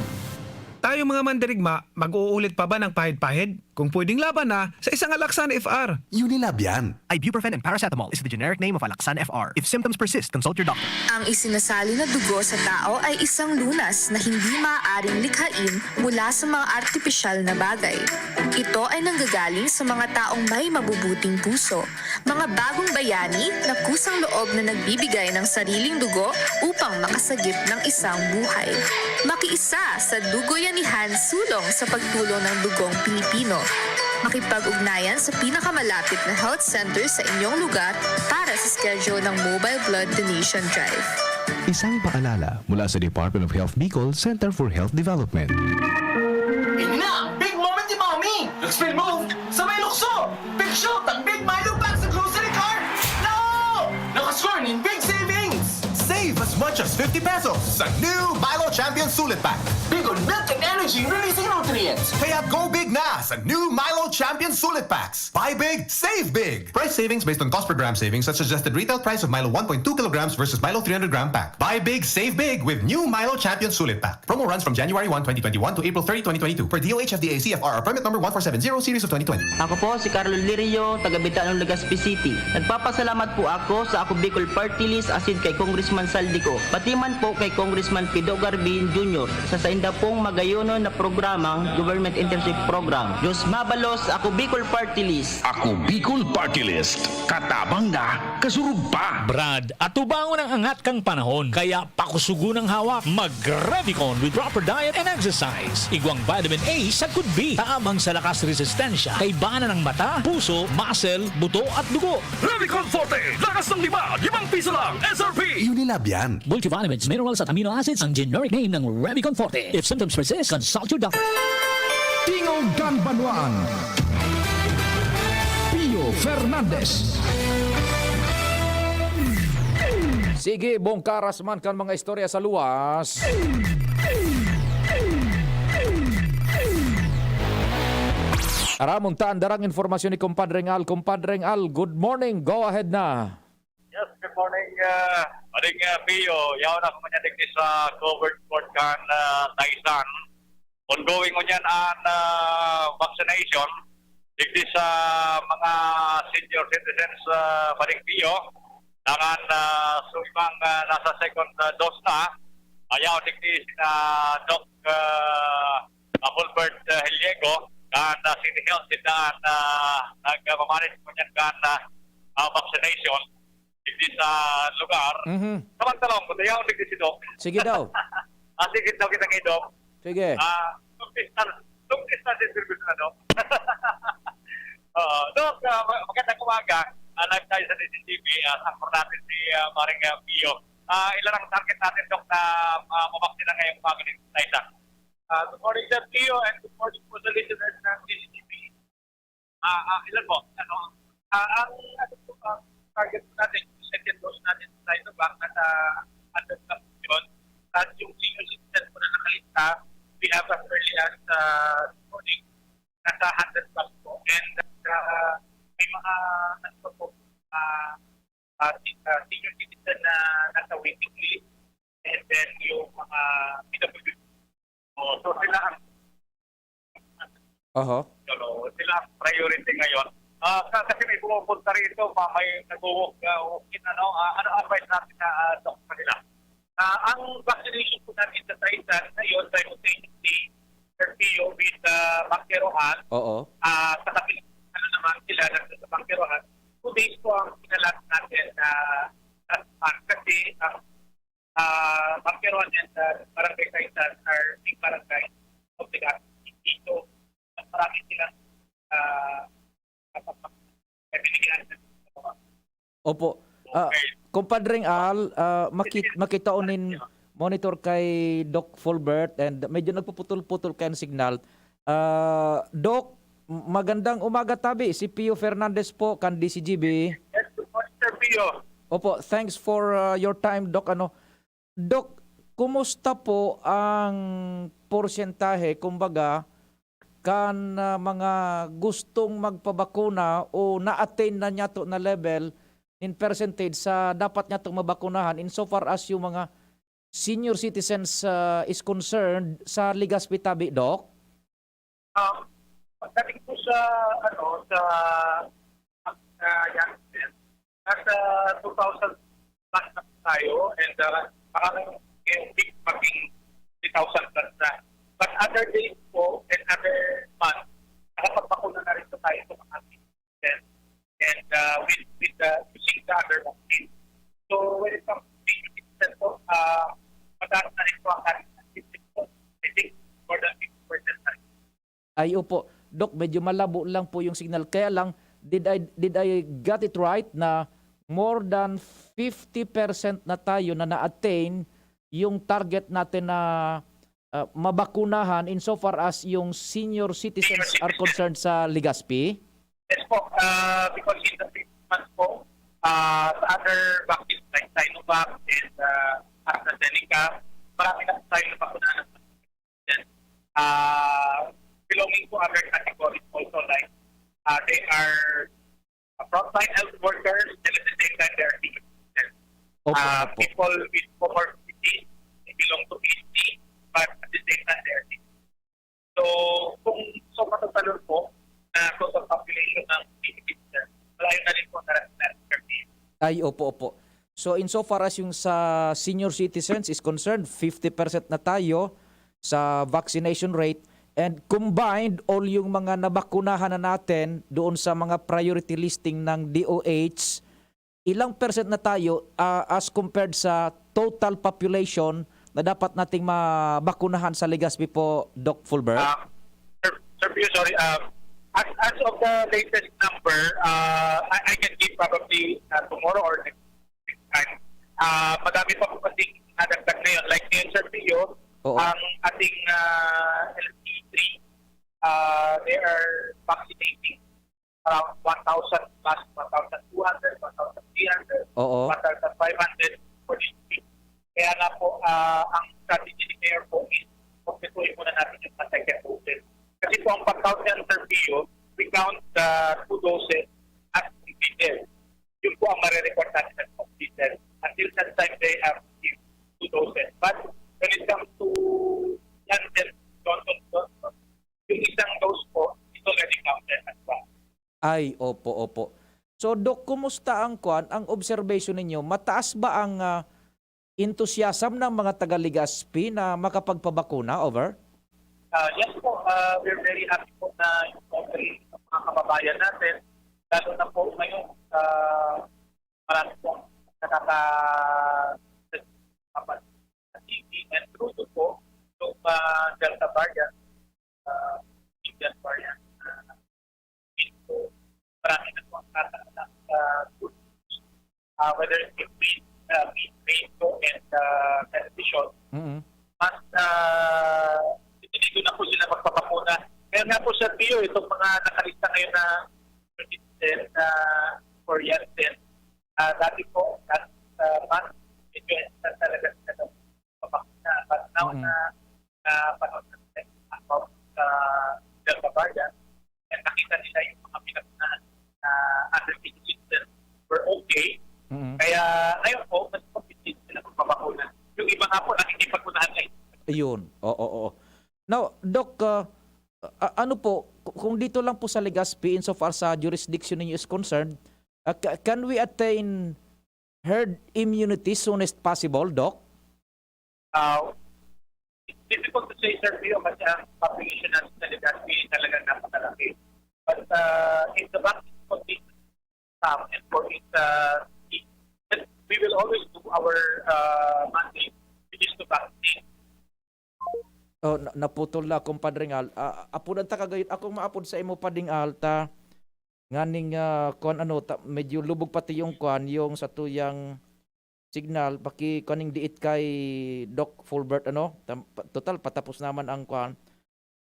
Tayo mga mandirigma, mag-uulit pa ba ng pahid-pahid? Kung pwedeng laban na, sa isang Alaxan F R. Unilab yan. Ibuprofen and paracetamol is the generic name of Alaxan F R. If symptoms persist, consult your doctor. Ang isinasali na dugo sa tao ay isang lunas na hindi maaaring likhain mula sa mga artipisyal na bagay. Ito ay nanggagaling sa mga taong may mabubuting puso, mga bagong bayani na kusang loob na nagbibigay ng sariling dugo upang makasagip ng isang buhay. Makiisa sa Dugoyanihan Sulong sa pagtulong ng dugong Pilipino. Makipag-ugnayan sa pinakamalapit na health center sa inyong lugar para sa schedule ng Mobile Blood Donation Drive. Isang paalala mula sa Department of Health Bicol Center for Health Development. Ini na ang big moment ni Mommy! Nag-spin move sa may lukso! Big shoot ang Big Milo Pack sa grocery cart! No! Nakascore nin big savings! Save as much as fifty pesos sa new Milo Champion Sulit Pack. Big on milk and energy releasing nutrients! Kaya go big na sa new Milo Champion Sulit Packs! Buy big, save big! Price savings based on cost per gram savings at suggested retail price of Milo one point two kilograms versus Milo three hundred gram pack. Buy big, save big with new Milo Champion Sulit Pack. Promo runs from January one, twenty twenty-one to April thirty, twenty twenty-two, per D O H F D A C F R R permit number one four seven zero series of twenty twenty. Ako po si Carlo Lirio, taga Bitaon, Legazpi City. Nagpapasalamat po ako sa Ako Bicol Party List asin kay Congressman Zaldy Co, pati man po kay Congressman Pido Garvin Junior sa sainda pong magayonon na programang Government Internship Program. Diyos mabalos, Ako Bicol Party List. Ako Bicol Party List. Katabang na, kasurog pa. Brad, atubangon ang angat kan panahon, kaya pakusugon ang hawak. Mag-Revicon with proper diet and exercise. Igwang vitamin A sagkod B, tabang sa lakas resistensya, kaibanan ng mata, puso, muscle, buto at dugo. Revicon Forte! Lakas ng lima! Limang piso lang! S R P! Unilab yan. Multivitamins, minerals at amino acids ang generic name ng Revicon Forte. If symptoms persist, consult your doctor. Tingog kan Banwaan. Pio Fernandez. Sige, bongkaras man kan mga istorya sa luwas. Aramon ta an darang impormasyon ni Compadreng Al. Compadreng Al, good morning. Go ahead na. Yes, good morning, uh, Paring uh, Pio. Yaon ako ngunyan digdi sa covered court kan uh, Taysan. Ongoing ngunyan an uh, vaccination digdi sa mga senior citizens, uh, Paring Pio. Dangan uh, sa ibang uh, nasa second uh, dose na, ayaw digdi sina Doc uh, uh, Fulbert uh, Heliego, kan uh, City Health, sila an uh, nagmamanage ngunyan kan uh, uh, vaccination digdi sa lugar. Mhm. Samantala, kung tayaw digdi si Doc. Sige daw. Ah, sige daw kita kay Doc. Sige. Ah, long distance, long distance yung service na, Doc. Oo. Doc, ah, ma- magandang umaga. Ah, live tayo sa D Z T V. Ah, sakto natin si ah, Maring ah, Pio. Ah, ilan ang target natin, Doc, na uh, mabaksin na ngayong umaga dito sa Taysan? Ah, good morning, Sir Pio, and good morning po sa listeners ng D Z T V. Ah, ah, ilan po? Ano, ah, ang, ano po, ang target po natin, yung second dose natin sa Sinovac, nasa hundred plus yun. At yung senior citizen po na nakalista, we have as early as uh, this morning, nasa hundred plus po. And uh, may mga, ano pa po, uh, uh, si- uh, senior citizen na nasa waiting list. and then yung mga P W D. So, so sila ang Oho. So, sila ang priority ngayon. Ah, ka- kasi may pumupunta rito, pa may nag-walk, uh, walk in, ano, ah, ano advice natin na uh, sa kanila? Ah, ang vaccination po natin sa Taysan ngayon, simultaneously, interview with uh, Bangkerohan, Oo. ah, sa kapil ano naman sila, nasa sa Bangkerohan, two days po ang pinalat natin na uh, kasi ang uh, Bangkerohan and uh, Barangay Taysan are big barangay of the Legazpi. So, mas marami silang uh, nabibigyan ng Opo. Ah, Kumpadreng Al, ah, makit makitaon nin monitor kay Doc Fulbert and medyo nagpuputol-putol kay ang signal. Ah, Doc, m- magandang umaga tabi. Si Pio Fernandez po, kan D C G B. Yes, good morning, Sir Pio. Opo, thanks for uh, your time, Doc. Ano, Doc, kumusta po ang porsyentahe, kumbaga, kan uh, mga gustong magpabakuna o na-attain na niyato na level in percentage sa dapat niyatong mabakunahan insofar as yung mga senior citizens uh, is concerned sa Legazpi tabi, Doc? Um, pagdating po sa, ano, sa uh, youngsters, nasa two thousand plus na po tayo and uh, baka ngayong week maging three thousand plus na. But other days po and other months, nakapagpakuna na rin po tayo sa mga citizens and uh, with, with uh, using the other vaccine. So when it comes to senior citizens po, uh, mataas na rin po ang ating citizens po. I think more than fifty percent na rin. Ay, opo. Doc, medyo malabo lang po yung signal. Kaya lang, did I, did I got it right na more than fifty percent na tayo na na-attain yung target natin na ah, mabakunahan insofar as yung senior citizens are concerned sa Legazpi? Yes po, uh, because in the previous months po, uh, sa other vaccines like Sinovac and uh, AstraZeneca, marami na po tayo nabakunahan ng citizens. Uh, belonging to other categories also like uh, they are uh, frontline health workers and at the same time they are senior citizens. Opo, Uh, opo. People with comorbidities, they belong to P H D, but at the same time they are senior. So, kung so matatalon po na total population ng senior citizens, malayo na rin po na natin curfew. Ay, opo, opo. So, insofar as yung sa senior citizens is concerned, fifty percent na tayo sa vaccination rate. And combined, all yung mga nabakunahan na natin doon sa mga priority listing ng D O H, ilang percent na tayo ah, as compared sa total population na dapat nating mabakunahan sa Legazpi po, Doc Fulbert? Uh, Sir, Sir Pio, sorry. Um, as, as of the latest number, uh, I, I can give probably uh, tomorrow or next time. Uh, madami pa po kasing nadagdag ngayon. Like ngayon, Sir Pio, Oo. Ang ating uh, L T three, uh, they are vaccinating around one thousand plus, one thousand two hundred, one thousand three hundred, Oo. one thousand five hundred for this week. Kaya nga po, uh, ang strategy ni Mayor po is kumpletuhin muna natin yung mga second doses. Kasi po ang pag-count ng Sir Pio, we count the two doses as completed. Yun po ang marireport natin as completed. Until such time they have received two doses. But when it comes to Janssen, Johnson, Johnson, yung isang dose po, it's already counted as one. Ay, opo, opo. So, Doc, kumusta ang kwan, ang observation ninyo? Mataas ba ang ah, enthusiasm ng mga taga Legazpi na makapagpabakuna? Over? Uh, yes po, uh, we're very happy po na yung coverage ng mga kababayan natin, lalo na po ngayon sa marami pong nakaka sa T V and through po yung uh, Delta variant, uh, Indian variant. Uh, so, marami na po ang tatanggap sa uh, whether it's in print, uh, in print po and uh, television, Mm-mm. mas uh, hindi na po sila magpapakuna. Kaya nga po, Sir Pio, itong mga nakalista ngayon na citizen na Korean din, uh, dati po, last uh, month, medyo hesitant talaga sila magpapakuna. But now Mm. na uh, panahon na about sa Delta variant, and nakita nila yung mga pinakunahan na under fifty citizens were okay. Mm-mm. Kaya ngayon po, mas competitive sila magpapakuna. Yung iba nga po, nakikipag-unahan na. Ayun. Oo, oo. Now, Doc, ah, a- ano po, ku- kung dito lang po sa Legazpi, insofar sa jurisdiction ninyo is concerned, ah, ca- can we attain herd immunity soonest possible, Doc? Uh, it's difficult to say, Sir Pio, kasi ang population natin sa Legazpi talagang napakalaki. But uh, if the vaccine continues, um, and for it, uh, it, we will always do our uh, mandate, which is to vaccinate. Oh, na- naputol na akong Padring Al. Ah, apod ang takagayon, akong maapod sa imo Padring Al, ta nganing ah, kuan ano, ta, medyo lubog pati yung kuan, yung sa tuyang signal, paki kuaning diit kay Doc Fulbert ano, tam, pa- total patapos naman ang kuan.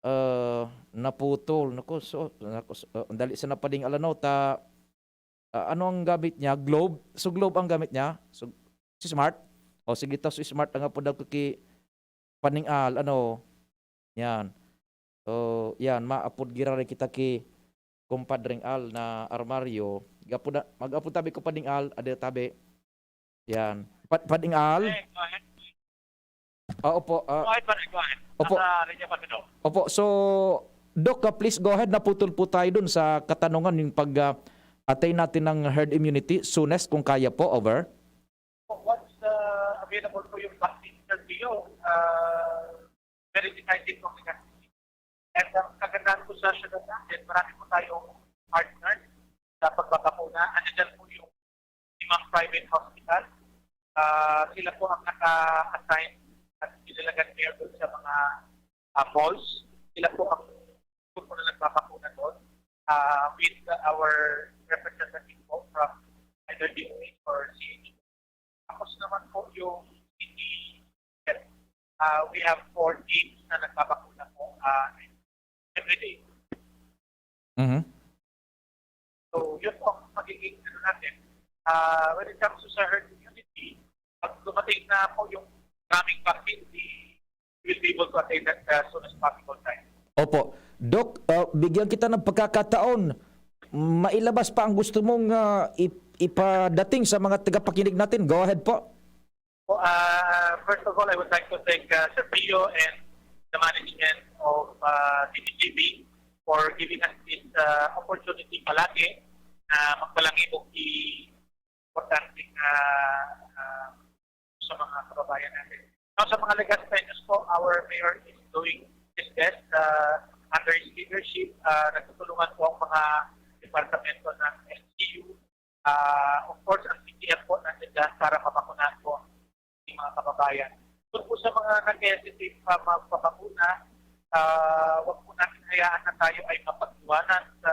Ah, naputol. Naku, so, naku, so, ah, ang dali sa napading alano ta ah, ano ang gamit niya? Globe? So Globe ang gamit niya? So, si Smart? O sige ta, so Smart ang apod ako ki Paning Al, ano? Yan. So, yan, maapod girari kita ki Compadring Al na armaryo. Gapo na, mag-apod tabi ko Pading Al, ada tabi. Yan. Pa, Pading Al? Eh, go ahead. Ah, opo. Ah, Go ahead, pare. Go ahead. Opo. Nasa linya pa si Doc. Opo, so, Doc, ah, please go ahead. Naputol po tayo dun sa katanungan yung pag ah, attain natin ng herd immunity soonest kung kaya po. Over. Once uh, available po yung vaccine, Sir Pio, uh, very decisive po ang Legazpi. And ang kagandahan po sa syudad natin, marami po tayong partners sa pagbabakuna. Ano dyan po yung limang private hospital. Ah, sila po ang naka-assign at pinalagan mayor doon sa mga ah, malls. Sila po ang grupo na nagbabakuna doon ah, with our representative po from either D O H or C H O. Tapos naman po yung city, uh, we have four teams na nagbabakuna po uh, every day. Mhm. So, yun po ang magiging ano natin. Uh, when it comes to sa herd immunity, pag dumating na po yung maraming vaccine, we will be able to attain that uh, as soon as possible time. Opo. Doc, ah, bigyan kita ng pagkakataon. Mailabas pa ang gusto mong ah, ip- ipadating sa mga tagapakinig natin. Go ahead po. Po, uh, first of all, I would like to thank uh, Sir Pio and the management of uh, C C T V for giving us this uh, opportunity palagi na magpalangibog di importanteng uh, uh, sa mga kababayan natin. Now, sa mga Legazpeños po, our mayor is doing his best uh, under his leadership. Uh, nagtutulungan po ang mga departamento ng L G U. Uh, of course, ang C T F po nandiyan dyan para mapakunahan po ang mga kababayan. Doon po sa mga nag-hesitate pa magpapakuna, uh, wag po natin hayaan na tayo ay mapagdiwanan sa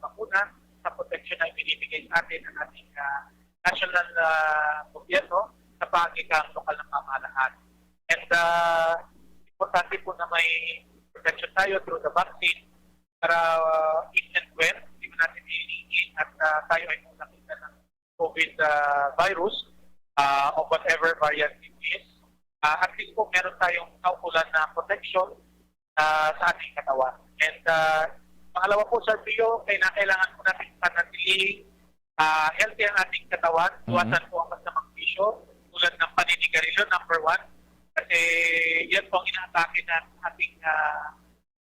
bakuna, sa protection na ibinibigay sa atin ng ating uh, national uh, gobyerno sa paagi ng lokal na pamahalaan. And uh, importante po na may protection tayo through the vaccine para uh, if and when, hindi mo natin hinihingi at uh, tayo ay kung nakita ng COVID uh, virus uh, of whatever variant it is, uh, at least po meron tayong kaukulan na protection uh, sa ating katawan. And uh, pangalawa po, Sir Pio, kaya na kailangan po natin panatiling uh, healthy ang ating katawan, iwasan mm-hmm. po ang masamang bisyo, tulad ng paninigarilyo, number one. Kasi yan po ang inaatake ng ating uh,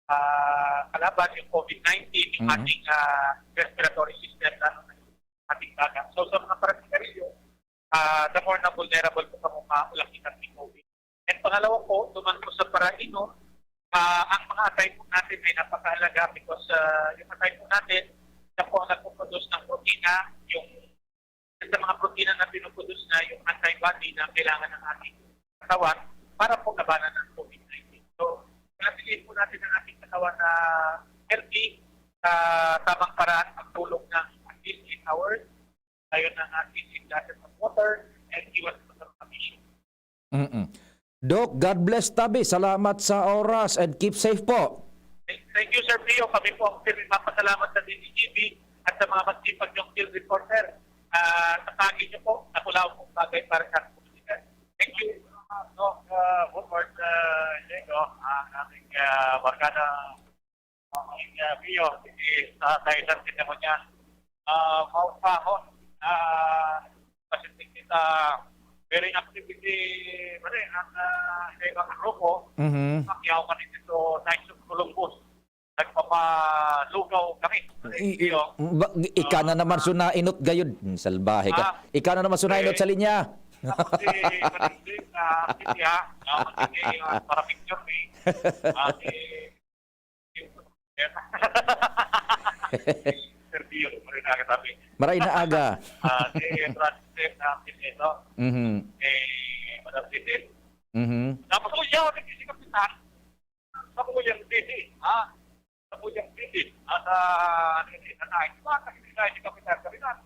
uh, kalaban, yung COVID nineteen, yung mm-hmm. ating uh, respiratory system, lalo na yung ating baga. So sa mga paninigarilyo, uh, the more na vulnerable po kamo maulakitan ni COVID. And pangalawa po, duman po sa parainom, uh, ang mga atay po natin ay napakahalaga because uh, yung atay po natin, siya po ang nagpo-produce ng protina, yung sa mga protina na pinuproduce na yung antibody na kailangan ng ating katawan para po labanan ng COVID nineteen. So, panatilihin po natin ang ating katawan na healthy sa tamang paraan, pagtulog ng at least eight hours, tayo ng at least eight glasses of water, and iwas po sa mga bisyo. Mm-mm. Doc, God bless tabi. Salamat sa oras and keep safe po. Thank you, Sir Pio. Kami po ang pirmi mapasalamat sa D Z G B at sa mga masipag niyong field reporter. Uh, sa pagi niyo po, nakulaw pong bagay para sa komunidad. Thank you. No, uh, Woodward, uh, Diego, ang aming uh, barkada ang uh, Pio, sa kaisan kita mo niya. Uh, maupahon, uh, pasitik kita, Very active si, pare, ang, ah, sa ibang grupo. Mhm. Pacquiao ka dito sa Knights of Columbus. Nagpapalugaw kami. I-, i-, Iyo. Ba, ika na naman Ah. sunainot gayud. Hmm, salbahe ka. Ah. Ika na naman sunainot Eh. sa linya. Tapos si Manang Jim, ah, si Tia, ah, magiging, ah, para picture ni, ah, si Sergio, Marinaga sabi. Maray na aga. Ah, si Francis, ah, si Tito. Mhm. Eh, Madam Cecil. Mhm. Tapos, oh, yaw, nagkisi kapitan. Sa Puyang City, ha? Sa Puyang City. At, ah, ano yun, sa tayo. Diba, kasi tayo si Kapitan, Kapitan.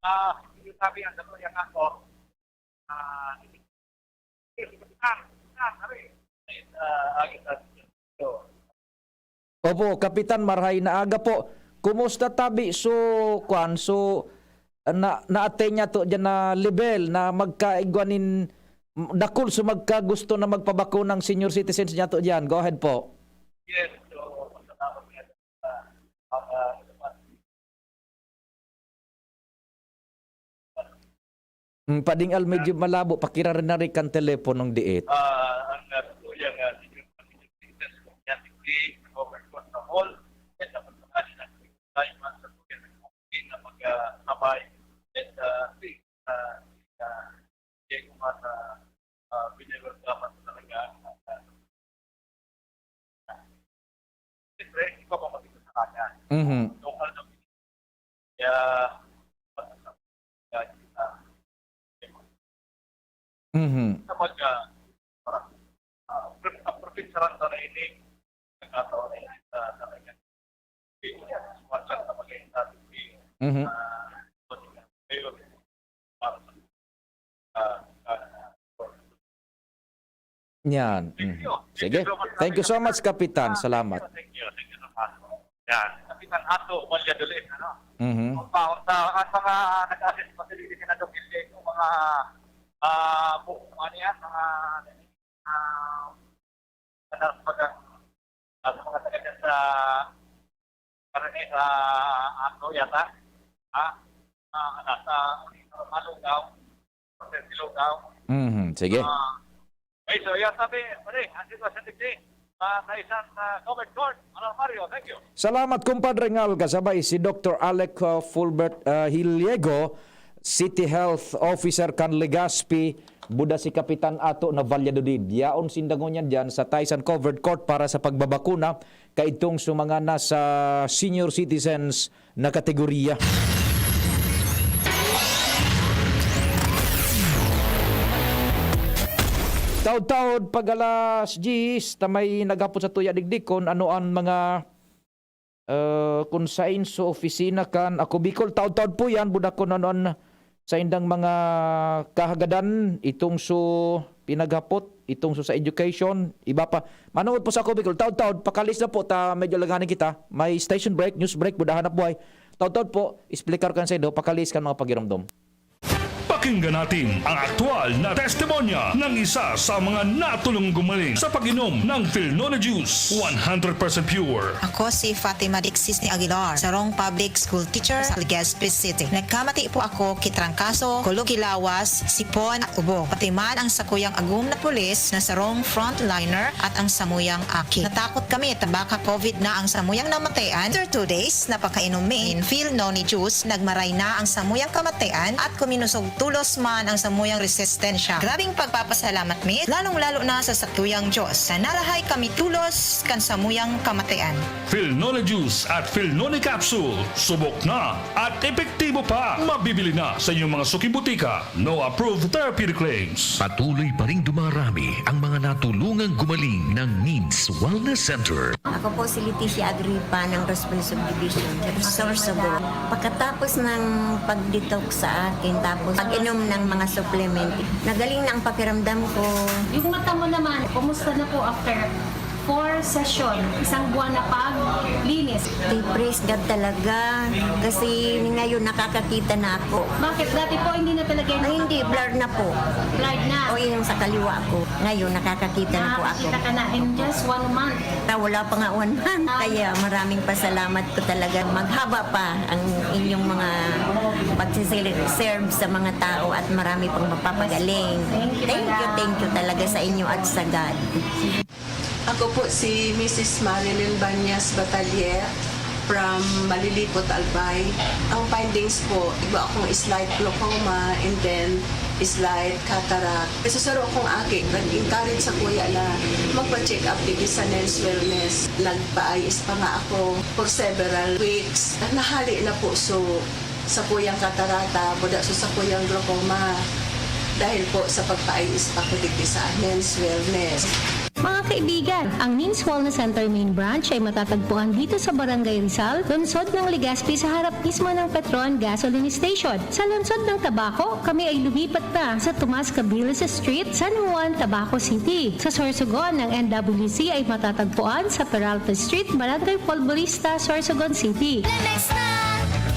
Ah, yung sabi, ang sabi niya nga, oh, ah, ah, ah, ah, ah, so, Opo, Kapitan, marhay na aga po. Kumusta tabi so, kwan, so, na, na-attain niya to diyan na level na magkaigwa nin dakul so magkagusto na magpabakuna ang senior citizens niya to diyan? Go ahead po. Yes, so, pagkatapos nga sa, ah, ah, Hmm, pading-al medyo malabo, pakirarinig kan teleponong diit. Ah, ang, ah, tuya nga, overcome na hall, at sa pagkakali na tayo man sa tuya na mag, ah, sabay, at, ah, si, ah, si, ah, Diego Mata, ah, binigyan dapat talaga, ah, Siyempre, iba pa kasi sa kanya. Mhm. Local na kaya, Mhm. sa pag, ah, parang, ah, ang probinsya lang sa nainig, nagkataon na yun sa talaga. Hindi ko yan, suwat lang sa pag-iinsabi. Mhm. Ah, ngayon, para sa, ah, ah, Yan. Thank Mhm. you. Thank Sige. you so much, Thank you so Kapitan. much, Kapitan. Ah, Salamat. Thank you. Thank you so much. Yan. Kapitan Ato Valladolid, ano? Mhm. Sa, sa, sa mga nag-assist facility na doon, hindi ko mga, ah, bu-, ano yan, mga, ah, ano, pag, ah, sa mga taga dyan sa, karani sa Ato yata. Ah, ah, ano, sa, sa Malugaw. Mhm, sige. Ah, okay, so, yan sabi, pare, ang sitwasyon digdi, ah, sa isang, ah, covered court. Manuel Mario, thank you. Salamat, Compadre Ngal, kasabay si Doktor Alec, ah, Fulbert, ah, Hiliego, City Health Officer kan Legazpi, buda si Kapitan Ato na Valladolid. Yaon sinda ngunyan dyan sa Taysan Covered Court para sa pagbabakuna kaidtong sa mga nasa senior citizens na kategorya. Taod-taod, pag alas diyes, ta may naghapot sa tuya digdi kun ano an mga, eh, kun sain sa opisina kan Ako Bicol. Taod-taod po yan, buda kun ano an saindang mga kahagadan, itong so pinaghapot, itong so sa education, iba pa. Manungod po sa Ako Bicol, taod-taod, pakalis na po, ta medyo alanganin kita. May station break, news break, buda Hanapbuhay. Taod-taod po, explicar kan saindo, pakalis kan mga pagiromdom. Pakinggan natin ang aktual na testimonya ng isa sa mga natulong gumaling sa pag-inom ng Filnone Juice, one hundred percent pure. Ako si Fatima Dixis ni Aguilar, sarong public school teacher sa Legazpi City. Nagkamati po ako ki trangkaso, kulog ki lawas, sipon, ubo. Pati man ang sakuyang agom na pulis na sarong frontliner at ang samuyang aki. Natakot kami ta baka covid na ang samuyang namatayan. After two days na pagkainom mi nin Filnone juice, nagmaray na ang samuyang kamatayan at kuminusog tulos man ang samuyang resistensya. Grabing pagpapasalamat mi, lalong-lalo na sa sakuyang Diyos, na narahay kami tulos kan samuyang kamatayan. Filnone Juice at Filnone Capsule, subok na at epektibo pa. Mabibili na sa inyong mga suking butika. No approved therapeutic claims. Patuloy pa ring dumarami ang mga natulungang gumaling ng Needs Wellness Center. Ako po si Leticia Agripa ng Roosevelt Subdivision, Sorsogon. Pagkatapos ng pag-detox sa akin, tapos pag-inom ng mga supplement, nagaling na ang pakiramdam ko. Yung mata mo naman, kumusta na po after? Four session, isang buwan na paglinis. Praise God talaga. Kasi ngayon nakakakita na ako. Bakit? Dati po hindi na talaga Ay, hindi, blur na po. Blurred na. O yung sa kaliwa ko. Ngayon nakakakita na po ako. Nakakita ka na in just one month. Ta, wala pa nga one month. Kaya maraming pasalamat ko talaga. Maghaba pa ang inyong mga pagsiserve sa mga tao at marami pang mapapagaling. Thank you, Thank you, madam. Thank you talaga sa inyo at sa God. Ako po si Missus Marilyn Banyas Batalier from Malilipot, Albay. Ang findings po, iba akong slight glaucoma and then slight cataract. Kasi saro akong aki, nag-encourage sa kuya na magpa-check up digdi sa men's wellness. Nagpa-I S pa nga ako for several weeks. Nahali na po so sa kuyang katarata, buda so sa kuyang glaucoma. Dahil po sa pagpa-I S pa ko digdi sa men's wellness. Mga kaibigan, ang Nins Wellness Center Main Branch ay matatagpuan dito sa Barangay Rizal, lungsod ng Legazpi sa harap mismo ng Petron Gasoline Station. Sa lungsod ng Tabaco, kami ay lumipat na sa Tomas Cabiles Street, San Juan, Tabaco City. Sa Sorsogon, ang N W C ay matatagpuan sa Peralta Street, Barangay Polvorista, Sorsogon City. Flemex na,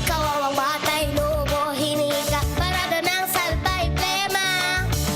kawawang batay, lubo, hinika, parada ng salbay, plema.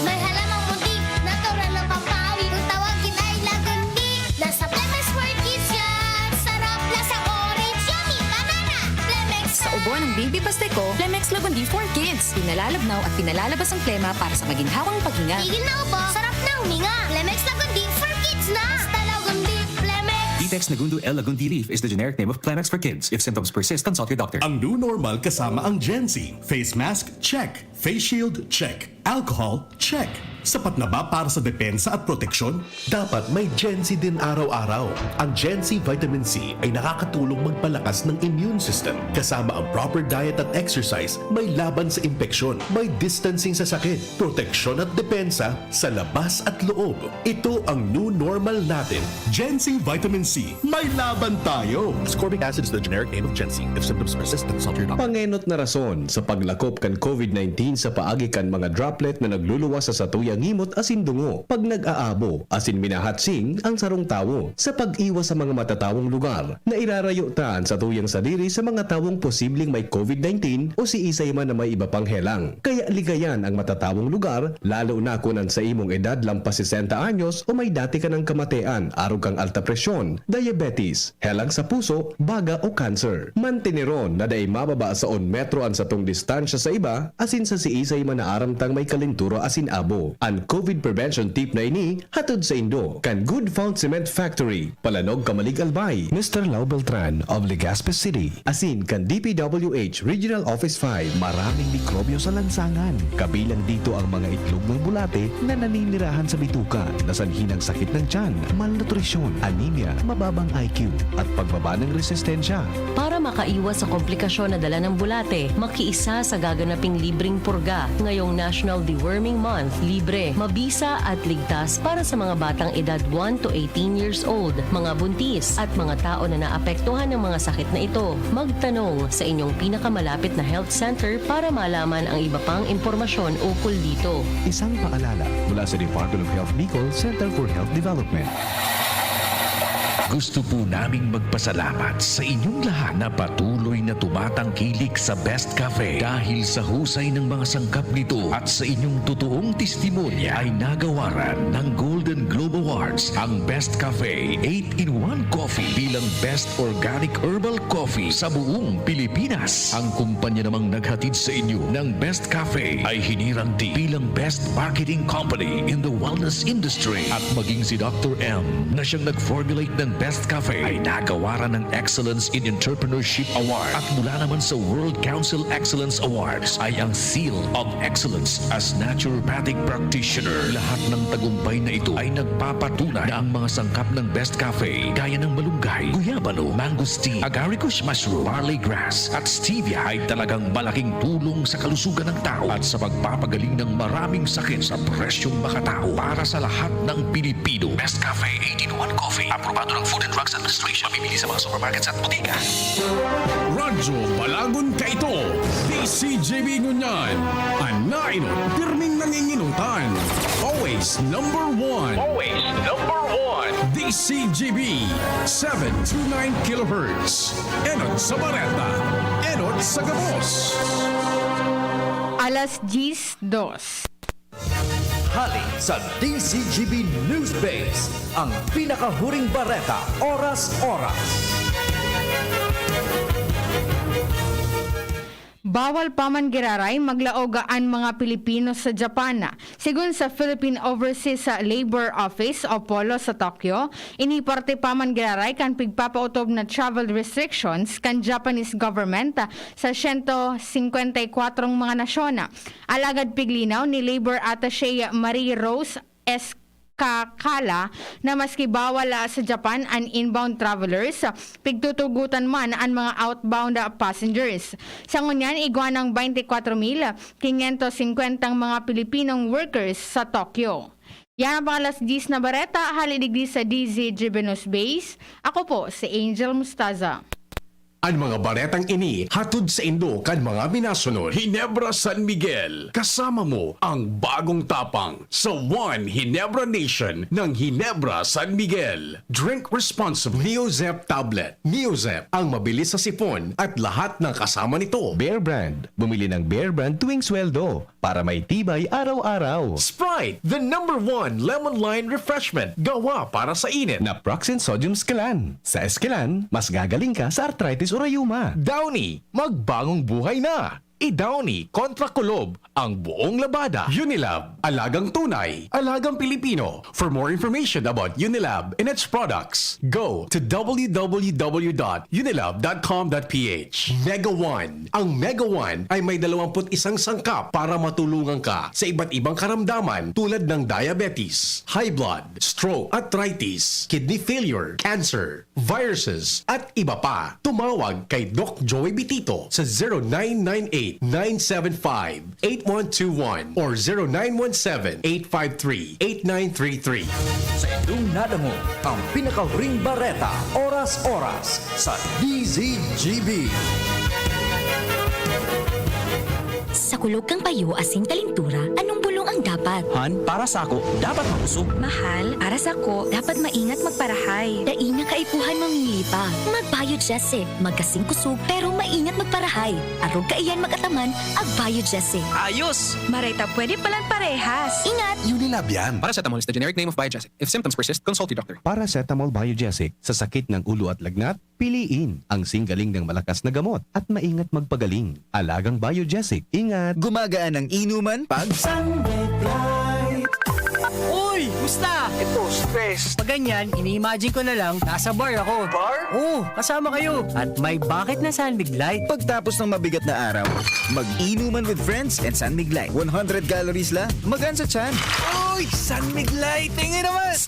May halamang munti, natural na pampawi. Kung tawagin ay lagundi, nasa Flemex for Kids yan. Sarap, lasang orange, yummy, banana. Flemex Sa ubo ng baby paste ko, Flemex Lagundi for Kids. Pinalalabnaw at pinalalabas ang plema para sa maginhawang paghinga. Tigil na ubo, sarap na huminga. Flemex Lagundi for Kids na. Basta Lagundi, Flemex. Detex Nagundo L Lagundi leaf is the generic name of Flemex for Kids. If symptoms persist, consult your doctor. Ang new normal kasama ang Gen Z. Face mask, check. Face shield, check. Alcohol, check. Sapat na ba para sa depensa at proteksyon? Dapat may Gen Z din araw-araw. Ang Gen Z Vitamin C ay nakakatulong magpalakas ng immune system. Kasama ang proper diet at exercise, may laban sa impeksyon, may distancing sa sakit, proteksyon at depensa sa labas at loob. Ito ang new normal natin. Gen Z Vitamin C, may laban tayo! Ascorbic acid is the generic name of Gen Z. If symptoms persist, consult your doctor. Pangenot na rason sa paglakop kan COVID nineteen sa paagi kan mga droplet na nagluluwas sa satuyang ngimot asin dungo. Pag nag-aabo asin minahatsing ang sarong tawo, sa pag-iwas sa mga matatawong lugar, nairarayo ta an satuyang sadiri sa mga tawong posibleng may COVID nineteen o siisay man na may iba pang helang. Kaya ligayan ang matatawong lugar, lalo na kun an sa imong edad lampas sesenta anyos o may dati ka nang kamatean, arog kang alta presyon, diabetes, helang sa puso, baga o cancer. Manteneron na dai mababa sa un metro an satong distansya sa iba, asin sa siisay man na aram tang may kalentura asin abo. An COVID prevention tip na ini, hatod saindo kan Good Found Cement Factory, Palanog, Camalig, Albay, Mister Lau Beltran of Legazpi City, asin kan D P W H Regional Office five. Maraming mikrobyo sa lansangan. Kabilang dito ang mga itlog ng bulate na naninirahan sa bituka, na sanhi ng sakit ng tiyan, malnutrisyon, anemia, mababang I Q, at pagbaba ng resistensya. Para makaiwas sa komplikasyon na dala ng bulate, makiisa sa gaganaping libreng purga ngayong National Deworming Month. Libre, mabisa at ligtas para sa mga batang edad one to eighteen years old, mga buntis, at mga tao na naapektuhan ng mga sakit na ito. Magtanong sa inyong pinakamalapit na health center para malaman ang iba pang impormasyon ukol dito. Isang paalala mula sa Department of Health Bicol, Center for Health Development. Gusto po naming magpasalamat sa inyong lahat na patuloy na tumatangkilik sa Best Cafe. Dahil sa husay ng mga sangkap nito at sa inyong totoong testimonya, ay nagawaran ng Golden Globe Awards ang Best Cafe eight-in-one Coffee bilang Best Organic Herbal Coffee sa buong Pilipinas. Ang kumpanya namang naghatid sa inyo ng Best Cafe ay hinirang din bilang Best Marketing Company in the Wellness Industry. At maging si Doctor M, na siyang nag-formulate ng Best Cafe, ay nagawaran ng Excellence in Entrepreneurship Award. At mula naman sa World Council Excellence Awards ay ang Seal of Excellence as Naturopathic Practitioner. Lahat ng tagumpay na ito ay nagpapatunay na ang mga sangkap ng Best Cafe, gaya ng malunggay, guyabano, mangosteen, agaricus mushroom, barley grass, at stevia, ay talagang malaking tulong sa kalusugan ng tao at sa pagpapagaling ng maraming sakit sa presyong makatao. Para sa lahat ng Pilipino, Best Cafe eight-in-one Coffee Aprobado ng Food and Drugs Administration. Mabibili sa mga supermarkets at botika. Radyo Balagon kaito, D C G B ngunyan. An nainot, pirming nanginginutan. Always number one. Always number one. D C G B, seven two nine kilohertz. Enot sa Bareta, enot sa gabos. Alas diyes dos. Hali sa D C G B News Base, ang pinakahuring bareta, oras-oras. Bawal pa man giraray maglaog an mga Pilipino sa Japan. Sigon sa Philippine Overseas Labor Office o polo sa Tokyo, ini parte pa man giraray kan pigpapautob na travel restrictions kan Japanese government sa siyento singkwenta y kwatro mga nasyon. Alagad piglinaw ni Labor Attaché Marie Rose Escacala na maski bawal, ah, sa Japan an inbound travelers, pigtutugotan man an mga outbound, ah, passengers. Sa ngunyan, igwa ng twenty-four mil quinientos singkwentang mga Pilipinong workers sa Tokyo. Yan ang pang alas diyes na bareta, hali digdi sa D Z G B News Base. Ako po si Angel Mustaza. An mga baretang ini hatod saindo kan mga minasunod: Ginebra San Miguel, kasama mo ang bagong tapang sa One Ginebra Nation ng Ginebra San Miguel. Drink responsibly. Neozep tablet. Neozep, ang mabilis sa sipon at lahat ng kasama nito. Bear Brand. Bumili ng Bear Brand tuwing sweldo para may tibay araw-araw. Sprite, the number one lemon lime refreshment, gawa para sa init. Naproxen Sodium Esquilan. Sa Esquilan, mas gagaling ka sa arthritis o rayuma. Downy, magbagong buhay na. I-Downy kontra kulob ang buong labada. Unilab, alagang tunay, alagang Pilipino. For more information about Unilab and its products, go to w w w dot unilab dot com dot p h. Mega One. Ang Mega One ay may dalawampu't isang sangkap para matulungan ka sa iba't ibang karamdaman tulad ng diabetes, high blood, stroke, arthritis, kidney failure, cancer, viruses, at iba pa. Tumawag kay Doc Joey Bitito sa zero nine nine eight, nine seven five, eight one two one or zero nine one seven, eight five three, eight nine three three. Sa indong nadangog, ang pinakahuring bareta, oras-oras, sa D Z G B. Sa kulog kan payo asin kalintura, anong bulong ang dapat? Han, para sako, dapat makusog. Mahal, para sako, dapat maingat magparahay. Dai na kaipuhan mamili pa. Mag-Biogesic, magkasing kusog, pero maingat magparahay. Arog kaiyan mag-ataman, ag-Biogesic. Ayos! Maray ta pwede palan parehas. Ingat! Unilab yan. Paracetamol is the generic name of Biogesic. If symptoms persist, consult your doctor. Paracetamol Biogesic, sa sakit ng ulo at lagnat, piliin ang singgaling ng malakas na gamot at maingat magpagaling. Alagang Biogesic, ingat! Gumagaan ang inuman pag Sunlight. Uy! Musta? Ito, stress. Pag ganyan, ini-imagine ko na lang, nasa bar ako. Bar? Oo, kasama kayo. At may bucket na San Mig Light. Pagtapos ng mabigat na araw, mag-inuman with friends and San Mig Light. One hundred calories lang, magaan sa tiyan. Uy! San Mig Light! Tingin naman!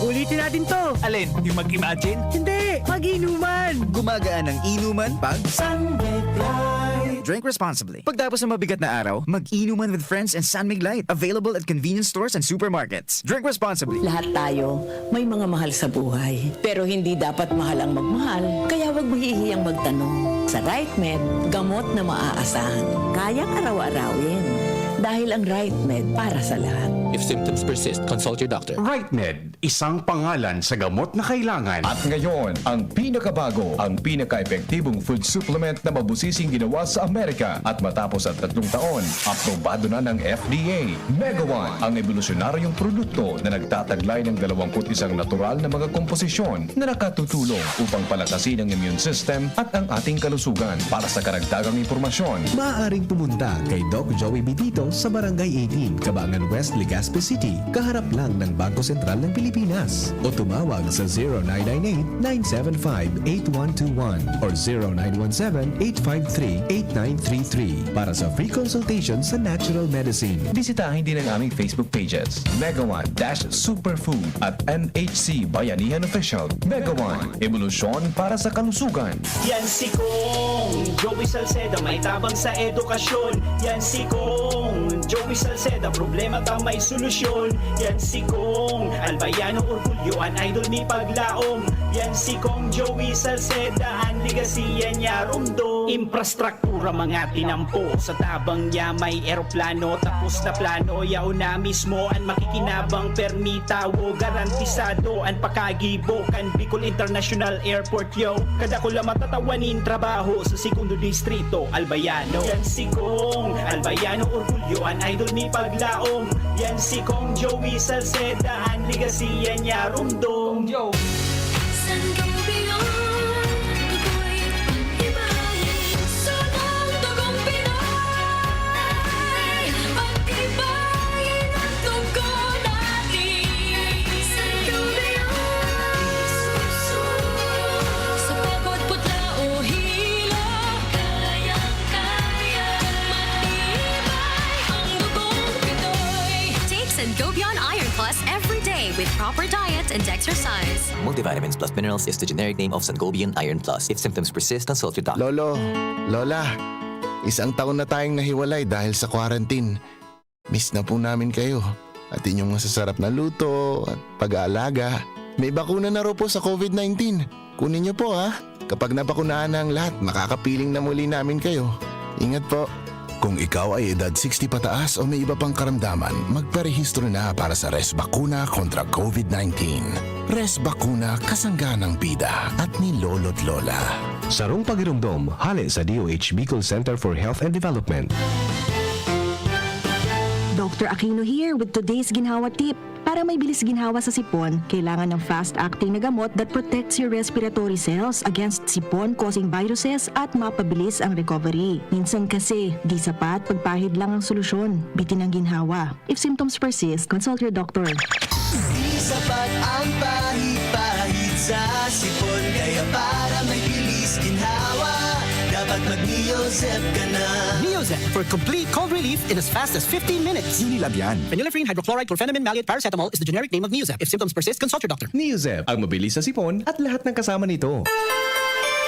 Ulitin natin to. Alin? Yung mag-imagine? Hindi! Mag-inuman! Gumagaan ang inuman pag San Mig Light. Drink responsibly. Pagtapos ng mabigat na araw, mag-inuman with friends and San Mig Light. Available at convenience stores and supermarkets. Drink responsibly. Lahat tayo may mga mahal sa buhay. Pero hindi dapat mahal ang magmahal, kaya huwag mahihiyang magtanong. Sa Right Med, gamot na maaasahan. Kayang araw-arawin. Dahil ang Right Med para sa lahat. If symptoms persist, consult your doctor. Right Med, isang pangalan sa gamot na kailangan. At ngayon, ang pinakabago, ang pinaka-epektibong food supplement na mabusising ginawa sa Amerika. At matapos ang tatlong taon, aprobado na ng F D A. Mega One, ang ebolusyonaryong produkto na nagtataglay ng dalawampu't isang natural na mga komposisyon na nakatutulong upang palakasin ang immune system at ang ating kalusugan. Para sa karagdagang impormasyon, maaaring pumunta kay Doc Joey Bitito sa Barangay eighteen, Cabangan West, Legazpi City, kaharap lang ng Bangko Sentral ng Pilipinas, o tumawag sa zero nine nine eight, nine seven five, eight one two one or zero nine one seven, eight five three, eight nine three three para sa free consultation sa natural medicine. Bisitahin din ang aming Facebook pages, Mega One dash Superfood at M H C Bayanihan Official. Mega One, ebolusyon para sa kalusugan. Yan si Kong Joey Salceda, may tabang sa edukasyon. Yan si Kong Joey Salceda, problema ta may solusyon. Yan si Kong Albayano, orgulyo an idol mi paglaom. Yan si Kong Joey Salceda, an legacy yan niya rumdom. Infrastruktura mga tinampo, sa tabang niya may eroplano. Tapos na plano, yaon na mismo an makikinabang. Permi tawo, garantisado an pakagibo kan Bicol International Airport. Yo, kadakula matatawa nin trabaho sa segundo distrito, Albayano. Yan si Kong Albayano, orgulyo an idol mi paglaom. Yan si Kong Joey Salceda, an legacy yan niya rumdom. Kong Joe. Sangobion, ako'y pagtibayin. Sunang dugong Pinoy, pagtibayin ang dugo natin. Sangobion, sa pagod putla o hilo, kayang-kaya, matibay ang dugong Pinoy. Take Sangobion Iron Plus every day with proper diet and exercise. Multivitamins plus minerals is the generic name of Sangobion Iron Plus. If symptoms persist, consult your doctor. Lolo, Lola, isang taon na tayong nahiwalay dahil sa quarantine. Miss na po namin kayo at inyong masasarap na luto at pag-aalaga. May bakuna na raw po sa covid nineteen. Kunin niyo po, ha? Kapag nabakunahan na ang lahat, makakapiling na muli namin kayo. Ingat po. Kung ikaw ay edad sixty pataas o may iba pang karamdaman, magparehistro na para sa Res Bakuna kontra covid nineteen. Res Bakuna, kasangga ng bida at ni Lolo't Lola. Sarong pagiromdom, hale sa D O H Bicol Center for Health and Development. Doctor Aquino here with today's ginhawa tip. Para may bilis ginhawa sa sipon, kailangan ng fast-acting na gamot that protects your respiratory cells against sipon-causing viruses at mapabilis ang recovery. Minsan kasi, di sapat pagpahid lang ang solusyon. Bitin ang ginhawa. If symptoms persist, consult your doctor. Di sapat ang pahid-pahid sa sipon, kaya para may bilis ginhawa, dapat mag-Neozep ka na. Neozep for complete cold relief in as fast as fifteen minutes. Unilab yan. Phenylephrine, hydrochloride, chlorphenamine, maleate, paracetamol is the generic name of Neozep. If symptoms persist, consult your doctor. Neozep, ang mabilis sa sipon at lahat ng kasama nito.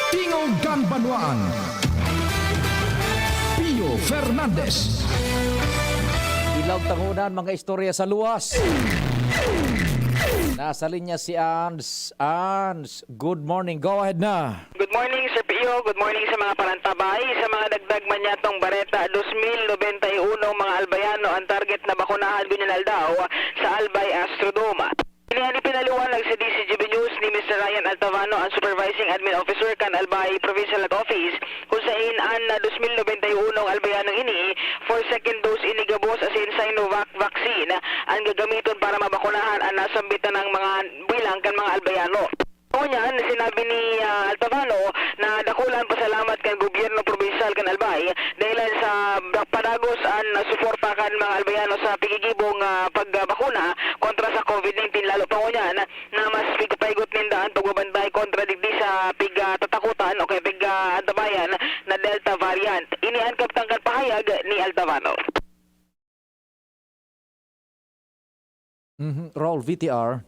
Tingog kan Banwaan. Pio Fernandez. Dilaw Tangonan, mga istorya sa luwas. Nasa linya si Ans. Ans, good morning. Go ahead na. Good morning, Sir Pio. Good morning sa mga parantabay. Sa mga dagdag man niyatong bareta, dos mil nobenta y uno mga Albayano ang target na bakunahan ngunyan aldaw sa Albay Astrodome. Ini an ipinaliwanag sa D C G B News ni Mister Ryan Altavano, ang Supervising Admin Officer kan Albay Provincial Health Office, kung sain an dos mil nobenta y uno Albayanong ini for second dose ini gabos asin Sinovac vaccine an gagamiton para mabakunahan an nasambit na mga bilang kan mga Albayano. Ngunyan, sinabi ni, ah, Altavano na dakula an pasalamat kan gobyerno probinsyal kan Albay dahelan sa da-, padagos an suporta kan mga Albayano sa pigigibong, ah, pagbakuna kontra sa covid nineteen, lalo pa ngunyan na mas pigpaigot ninda an pagbabantay kontra digdi sa pigtatakotan o kaya pig-, ah, antabayan na Delta variant. Ini an kabtang kan pahayag ni Altavano. Mhm. Roll V T R.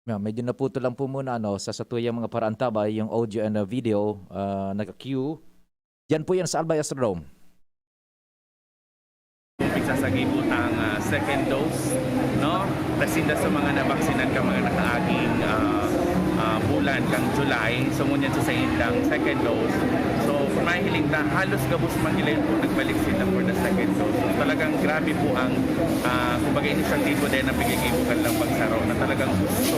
Yeah, medyo naputol lang po muna, ano, sa satuyang mga paraantabay, yung audio and, uh, video, ah, nag-cue. Yan po yan sa Albay Astrodome. Pigsasagibo tang, ah, second dose, no? Pasinda sa mga nabaksinan ka mga nakaaging, ah, ah, bulan kang July. So, ngunyan sa saindang second dose. So, mahiling na halos gabos man nila yung nagbalik sila for the second dose. So, talagang grabe po ang, ah, kumbaga, inisyatibo din ng pigiging bukal ng pagsaro na talagang gusto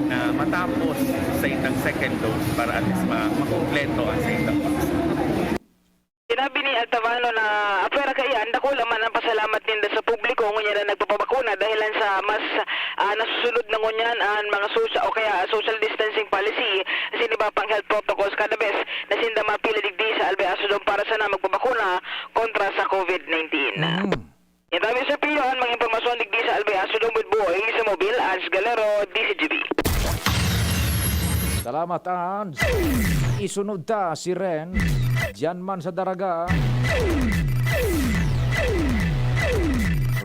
na matapos sa itang second dose para at least ma-, makumpleto ang sa itang paksa. Sinabi ni Altavano na apwera kaiyan, dakula man ang pasalamat ninda sa publiko ngunyan na nagpapabakuna dahilan sa mas, ah, nasusunod na ngunyan ang mga sosya-, o kaya social distancing policy asin iba pang health protocols kada bes na sinda mapila digdi sa Albay Astrodome para sana magpabakuna kontra sa covid nineteen. Mm. Yan tabi sa Pio an mga impormasyon digdi sa Albay Astrodome with Boy sa Mobil, Ans Galero, D C G B. Salamat, Ans. Isunod ta si Ren. Diyan man sa Daraga.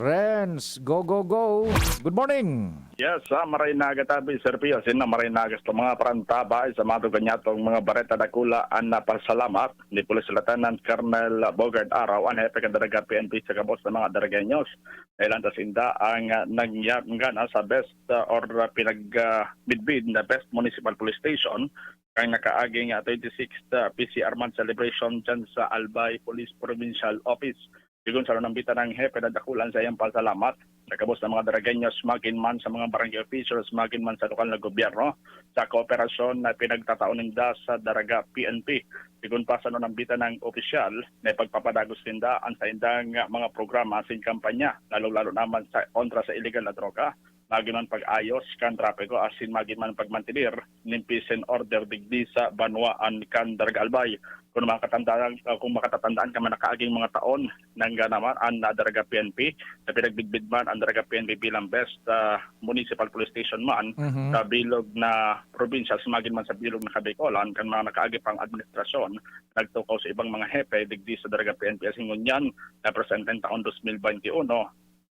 Renz, go, go, go. Good morning. Yes, sa Maray Naga tabi, Sir Pio, sin na Maray Naga sa mga parantabay, sa mga tugan niya tong mga bareta dakula, an napasalamat ni Police Lieutenant Colonel Bogart Araw, an hepe kan Daraga P N P sa gabos na mga Daragenyos. Dahil ang tasinda ang ah, nangyangana sa best ah, or ah, pinagbidbid na best municipal police station kang nakaaging ah, twenty-sixth ah, P C R Month celebration dyan sa Albay Police Provincial Office. Sigon sa nunambitan ng hepe na dakulan sa iyang pasalamat sa gabos na mga Daragenyos, magin man sa mga barangay officials, magin man sa lokal na gobyerno, sa kooperasyon na pinagtatao ninda sa Daraga P N P. Sigon pa sa nunambitan ng opisyal na ipagpapadagos ninda ang saindang mga programa asin kampanya, lalong-lalo naman sa kontra sa illegal na droga, magin man pag-ayos kan trapiko asin magin man pagmantener nin peace and order digdi sa banwaan kan Daraga Albay. Kung makatatandaan, uh, kung makatatandaan ka man nakaaging mga taon, nangga naman an Daraga P N P na pinagbidbid man an Daraga P N P bilang best uh, municipal police station man Mhm. sa bilog na probinsya, magin man sa bilog na Kabicolan, kan mga nakaagi pang administrasyon nagtukaw sa ibang mga hepe digdi sa Daraga P N P. Asin ngunyan, na presenteng taon dos mil bente uno,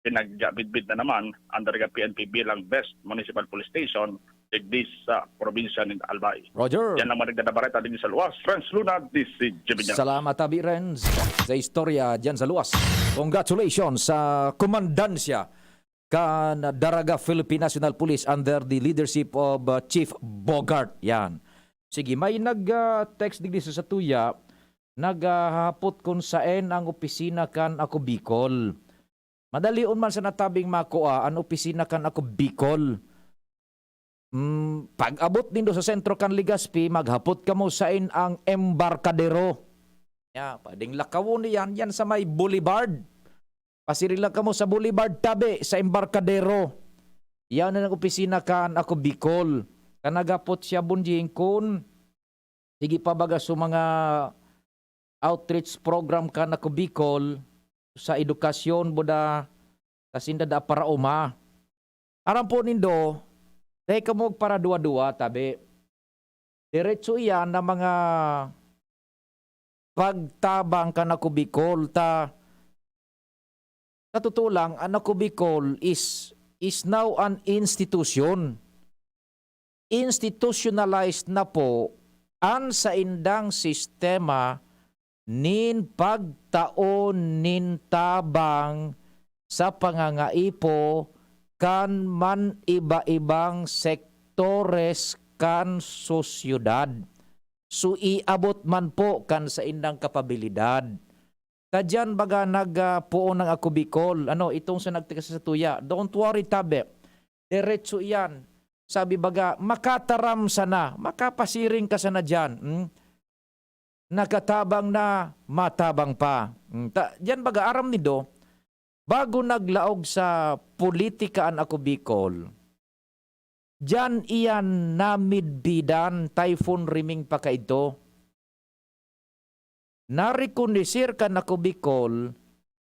pinagbidbid na naman an Daraga P N P bilang best municipal police station digdi sa probinsya nin Albay. Roger. Yan lang mga nagdadabareta digdi sa luwas. Renz Luna, D C G B News. Salamat, Abi Renz, sa istorya dyan sa luwas. Congratulations sa komandansya kan Daraga Philippine National Police under the leadership of uh, Chief Bogart. Yan. Sige, may nag-text digdi sa satuya, naghahapot kung saen ang opisina kan Ako Bicol. Madalion man sa natabing makua an opisina kan Ako Bicol. Mm, pag-abot nindo sa sentro kan Legazpi, maghapot kamo sain ang Embarcadero. Ya, pwedeng lakawon niyan, yan sa may Boulevard. Pasiring lang kamo sa Boulevard tabi sa Embarcadero. Yan ang opisina kan Ako Bicol. Kan naghapot siya, Bunjing, kun sige pa baga sa mga outreach program kan Ako Bicol, sa edukasyon, buda, kasinda da para uma. Aram po nindo, dahil kamo para duwa-duwa, tabi. Diretso iyan na mga pagtabang kan Ako Bicol, ta sa totoo lang, an Ako Bicol is, is now an institution. Institutionalized na po an saindang sistema nin pagtao nin tabang sa pangangaipo kan man-iba-ibang sektores kan sosyedad. So, iabot man po kan saindang kapabilidad. Kadyan baga nagpoon ang Ako Bicol. Ano, itong sa nagtikas sa tuya, "Don't worry, tabi. Diretso iyan." Sabi baga, makataram sana, makapasiring ka sana dyan. Hmm? Nakatabang na, matabang pa. Hmm, ta, dyan baga, aram nindo, bago naglaog sa politika an Ako Bicol, dyan iyan namidbidan, Typhoon Riming pa kaidto. Narekonoser kan Ako Bicol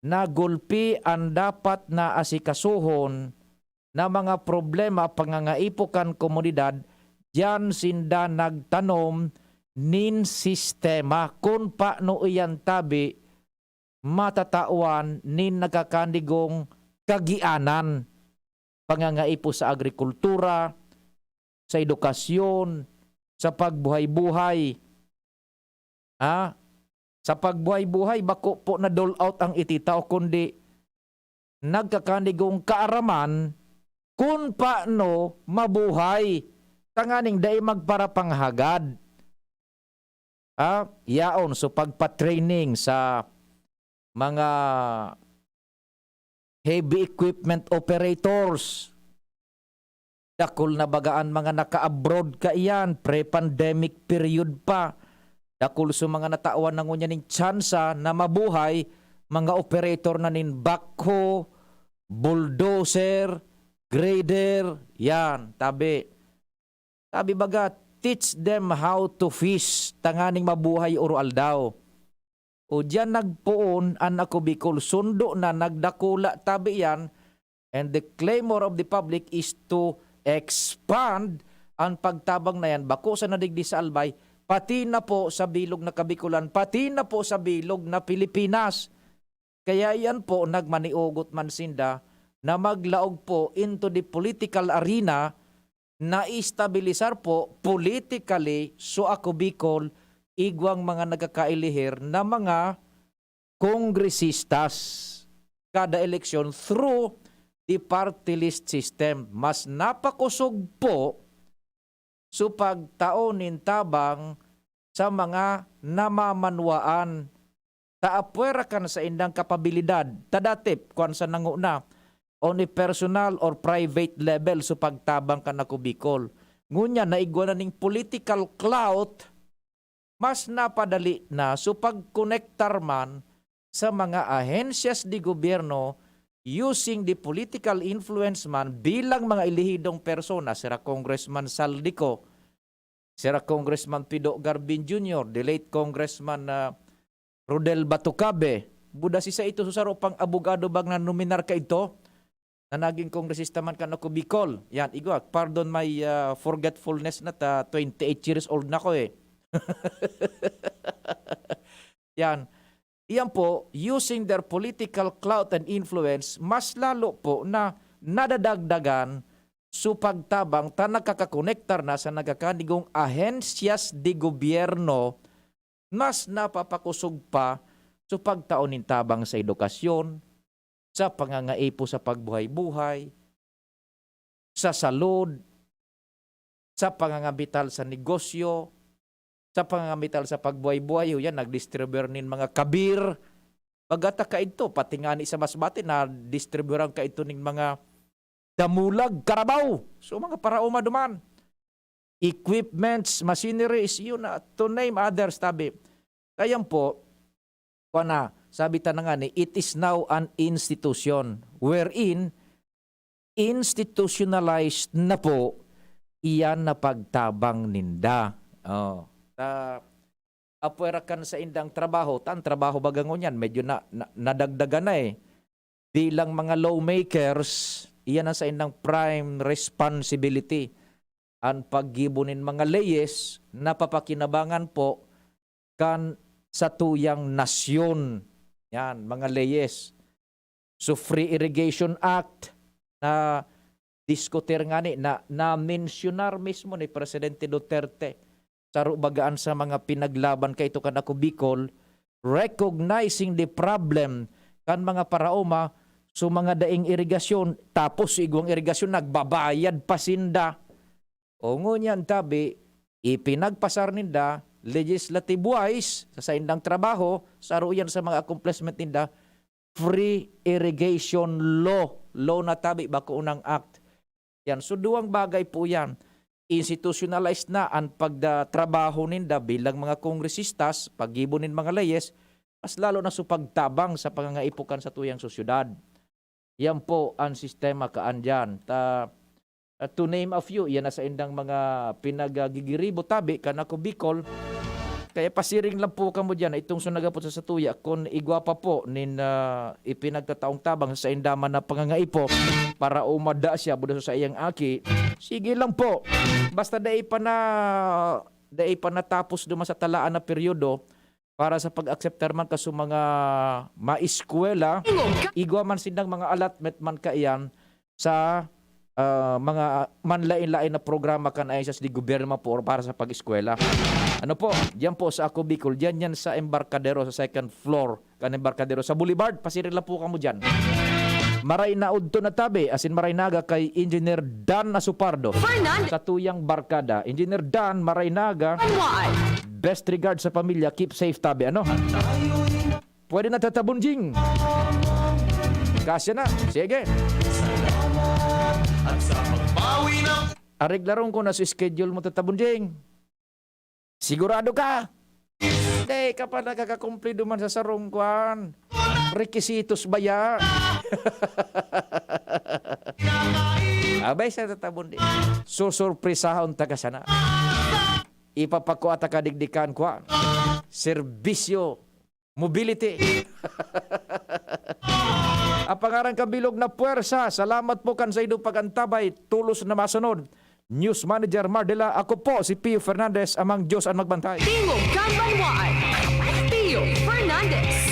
na gulpi an dapat na asikasuhon na mga problema pangangaipo kan komunidad, diyan sinda nagtanom nin sistema. Kun paano iyan tabi matatawan nin nagkakanigong kagianan, pangangaipo sa agrikultura, sa edukasyon, sa pagbuhay-buhay. Ah, sa pagbuhay-buhay, bako po na dole out ang ititao, kundi nagkakanigong kaaraman kun paano mabuhay tanganing dai magparapanghagad. Ah, yaon, so pagpa-training sa mga heavy equipment operators. Dakul na baga an mga naka-abroad kaiyan, pre-pandemic period pa. Dakul sa mga natawan na ngunyan ning tsansa na mabuhay, mga operator na nin backhoe, bulldozer, grader, yan, tabi. Sabi baga, "Teach them how to fish, tanganing mabuhay oro-aldaw." O diyan nagpoon an Ako Bicol, sundo na, nagdakula tabi yan, and the clamor of the public is to expand an pagtabang na yan, bako sana digdi sa Albay, pati na po sa bilog na Kabikolan, pati na po sa bilog na Pilipinas. Kaya yan po, nagmaniugot man sinda na maglaog po into the political arena na istabilisar po politically so ako Bicol, igwang mga nagkakailihir na mga kongresistas kada eleksyon through the party list system. Mas napakusog po so pagtao nin tabang sa mga namamanwaan ta apwera kan saindang kapabilidad, ta dati, kwan sa nanguna, on a personal or private level, so pagtabang kan Ako Bicol. Ngunyan, naigwa na ning political clout, mas napadali na so pagkonektar man sa mga ahensyas de gobyerno using the political influence man bilang mga elehidong persona, sira Congressman Saldico, sira Congressman Pido Garbin Junior, the late Congressman, ah, Rodel Batucabe. Buda si sa ito, so saro pang abogado bang nanominar ka ito? Na naging kongresista man kan ako Bicol. Yan, igwa, pardon my, ah, forgetfulness na ta, twenty-eight years old na ko eh. Yan. Iyan po, using their political clout and influence, mas lalo po na nadadagdagan so pagtabang ta nagkakakonektar na sa nagkakanigong ahensyas de gobyerno, mas napapakusog pa so pagtao nin tabang sa edukasyon, sa pangangaipo sa pagbuhay-buhay, sa salud, sa pangangabital sa negosyo, sa pangangabital sa pagbuhay-buhay, o yan, nagdistribuer nin mga kabir. Baga ta kaidto, pati ngani sa Masbate, nadistribueran kaidto nin mga damulag, karabaw. So, mga paraoma duman. Equipments, machineries, yun na, to name others, tabi. Kaya po, kuwan na, sabi ta na nga ni, it is now an institution wherein institutionalized na po iyan na pagtabang ninda. Oh, ta, apwera kan saindang trabaho, ta an trabaho baga ngunyan, medyo na, na, nadagdagan na eh. Bilang mga lawmakers, iyan ang saindang prime responsibility. An paggibo nin mga leyes na papakinabangan po kan satuyang nasyon. Yan, mga leyes. So, Free Irrigation Act na diskutir ngani, na, na-mensyonar mismo ni Presidente Duterte. Saro bagaan sa mga pinaglaban kaito kan Ako Bicol, recognizing the problem kan mga paraoma, so mga daing irigasyon, tapos igwang irigasyon, nagbabayad pa sinda. O ngunyan tabi, ipinagpasar ninda, legislative wise, sa saindang trabaho, saro yan sa mga accomplishment ninda, free irrigation law. Law na tabi, bako unang act. Yan. So, duwang bagay po yan. Institutionalized na an pagda-, trabaho ninda bilang mga kongresistas, paggibo nin mga leyes, mas lalo na so pagtabang sa pangangaipo kan satuyang sosyedad. Yan po an sistema kaan diyan. Ta, uh, to name a few, yan na saindang mga pinagagigiribo tabi kan Ako Bicol. Kaya pasiring lang po kamo diyan, itong so nagapot sa satuya, kun igwa pa po nin, ah, ipinagtataong tabang sa sainda man na pangangaipo para umada siya buda sa saiyang aki. Sige lang po. Basta dai pa na, dai pa natapos duman sa talaan na peryodo, para sa pag-akseptar man kaso mga maeskwela, igwa man sindang mga allotment man kaiyan sa, ah, mga manlain-lain na programa kan ahensya sa gobyerno man po or para sa pag-eskwela. Ano po, diyan po sa Ako Bicol, diyan yan sa Embarcadero, sa second floor kan Embarcadero, sa Boulevard, pasiring lang po kamo diyan. Maray na udto na tabi, asin maray naga kay Engineer Dan Asupardo. Fernando. Sa tuyang barkada, Engineer Dan, maray naga. Anwaan. Best regards sa pamilya, keep safe tabi, ano? Pwede na, Tata Bonjing. Kasya na. Sige. Areglaron ko na si schedule mo, Tata Bonjing. Sigurado ka? Hindi ka pa nakakakumplido man sa sarong kwan. Requisitos ba ya? Abay, sa Tata Bonjing. Susurpresahon ta ka sana. Ipapakua ta ka digdi kan kwan. Serbisyo. Mobility. Ang pangaran kan bilog na puwersa. Salamat po kan saindong pag-antabay. Tolos na masunod. News Manager Mardela, ako po si Pio Fernandez, amang Diyos an magbantay. Tingog kan Banwaan, Pio Fernandez.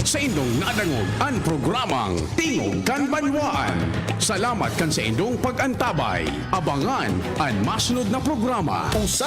Saindong nadangog an programang Tingog kan Banwaan. Salamat kan saindong pag-antabay. Abangan an masunod na programa. Usa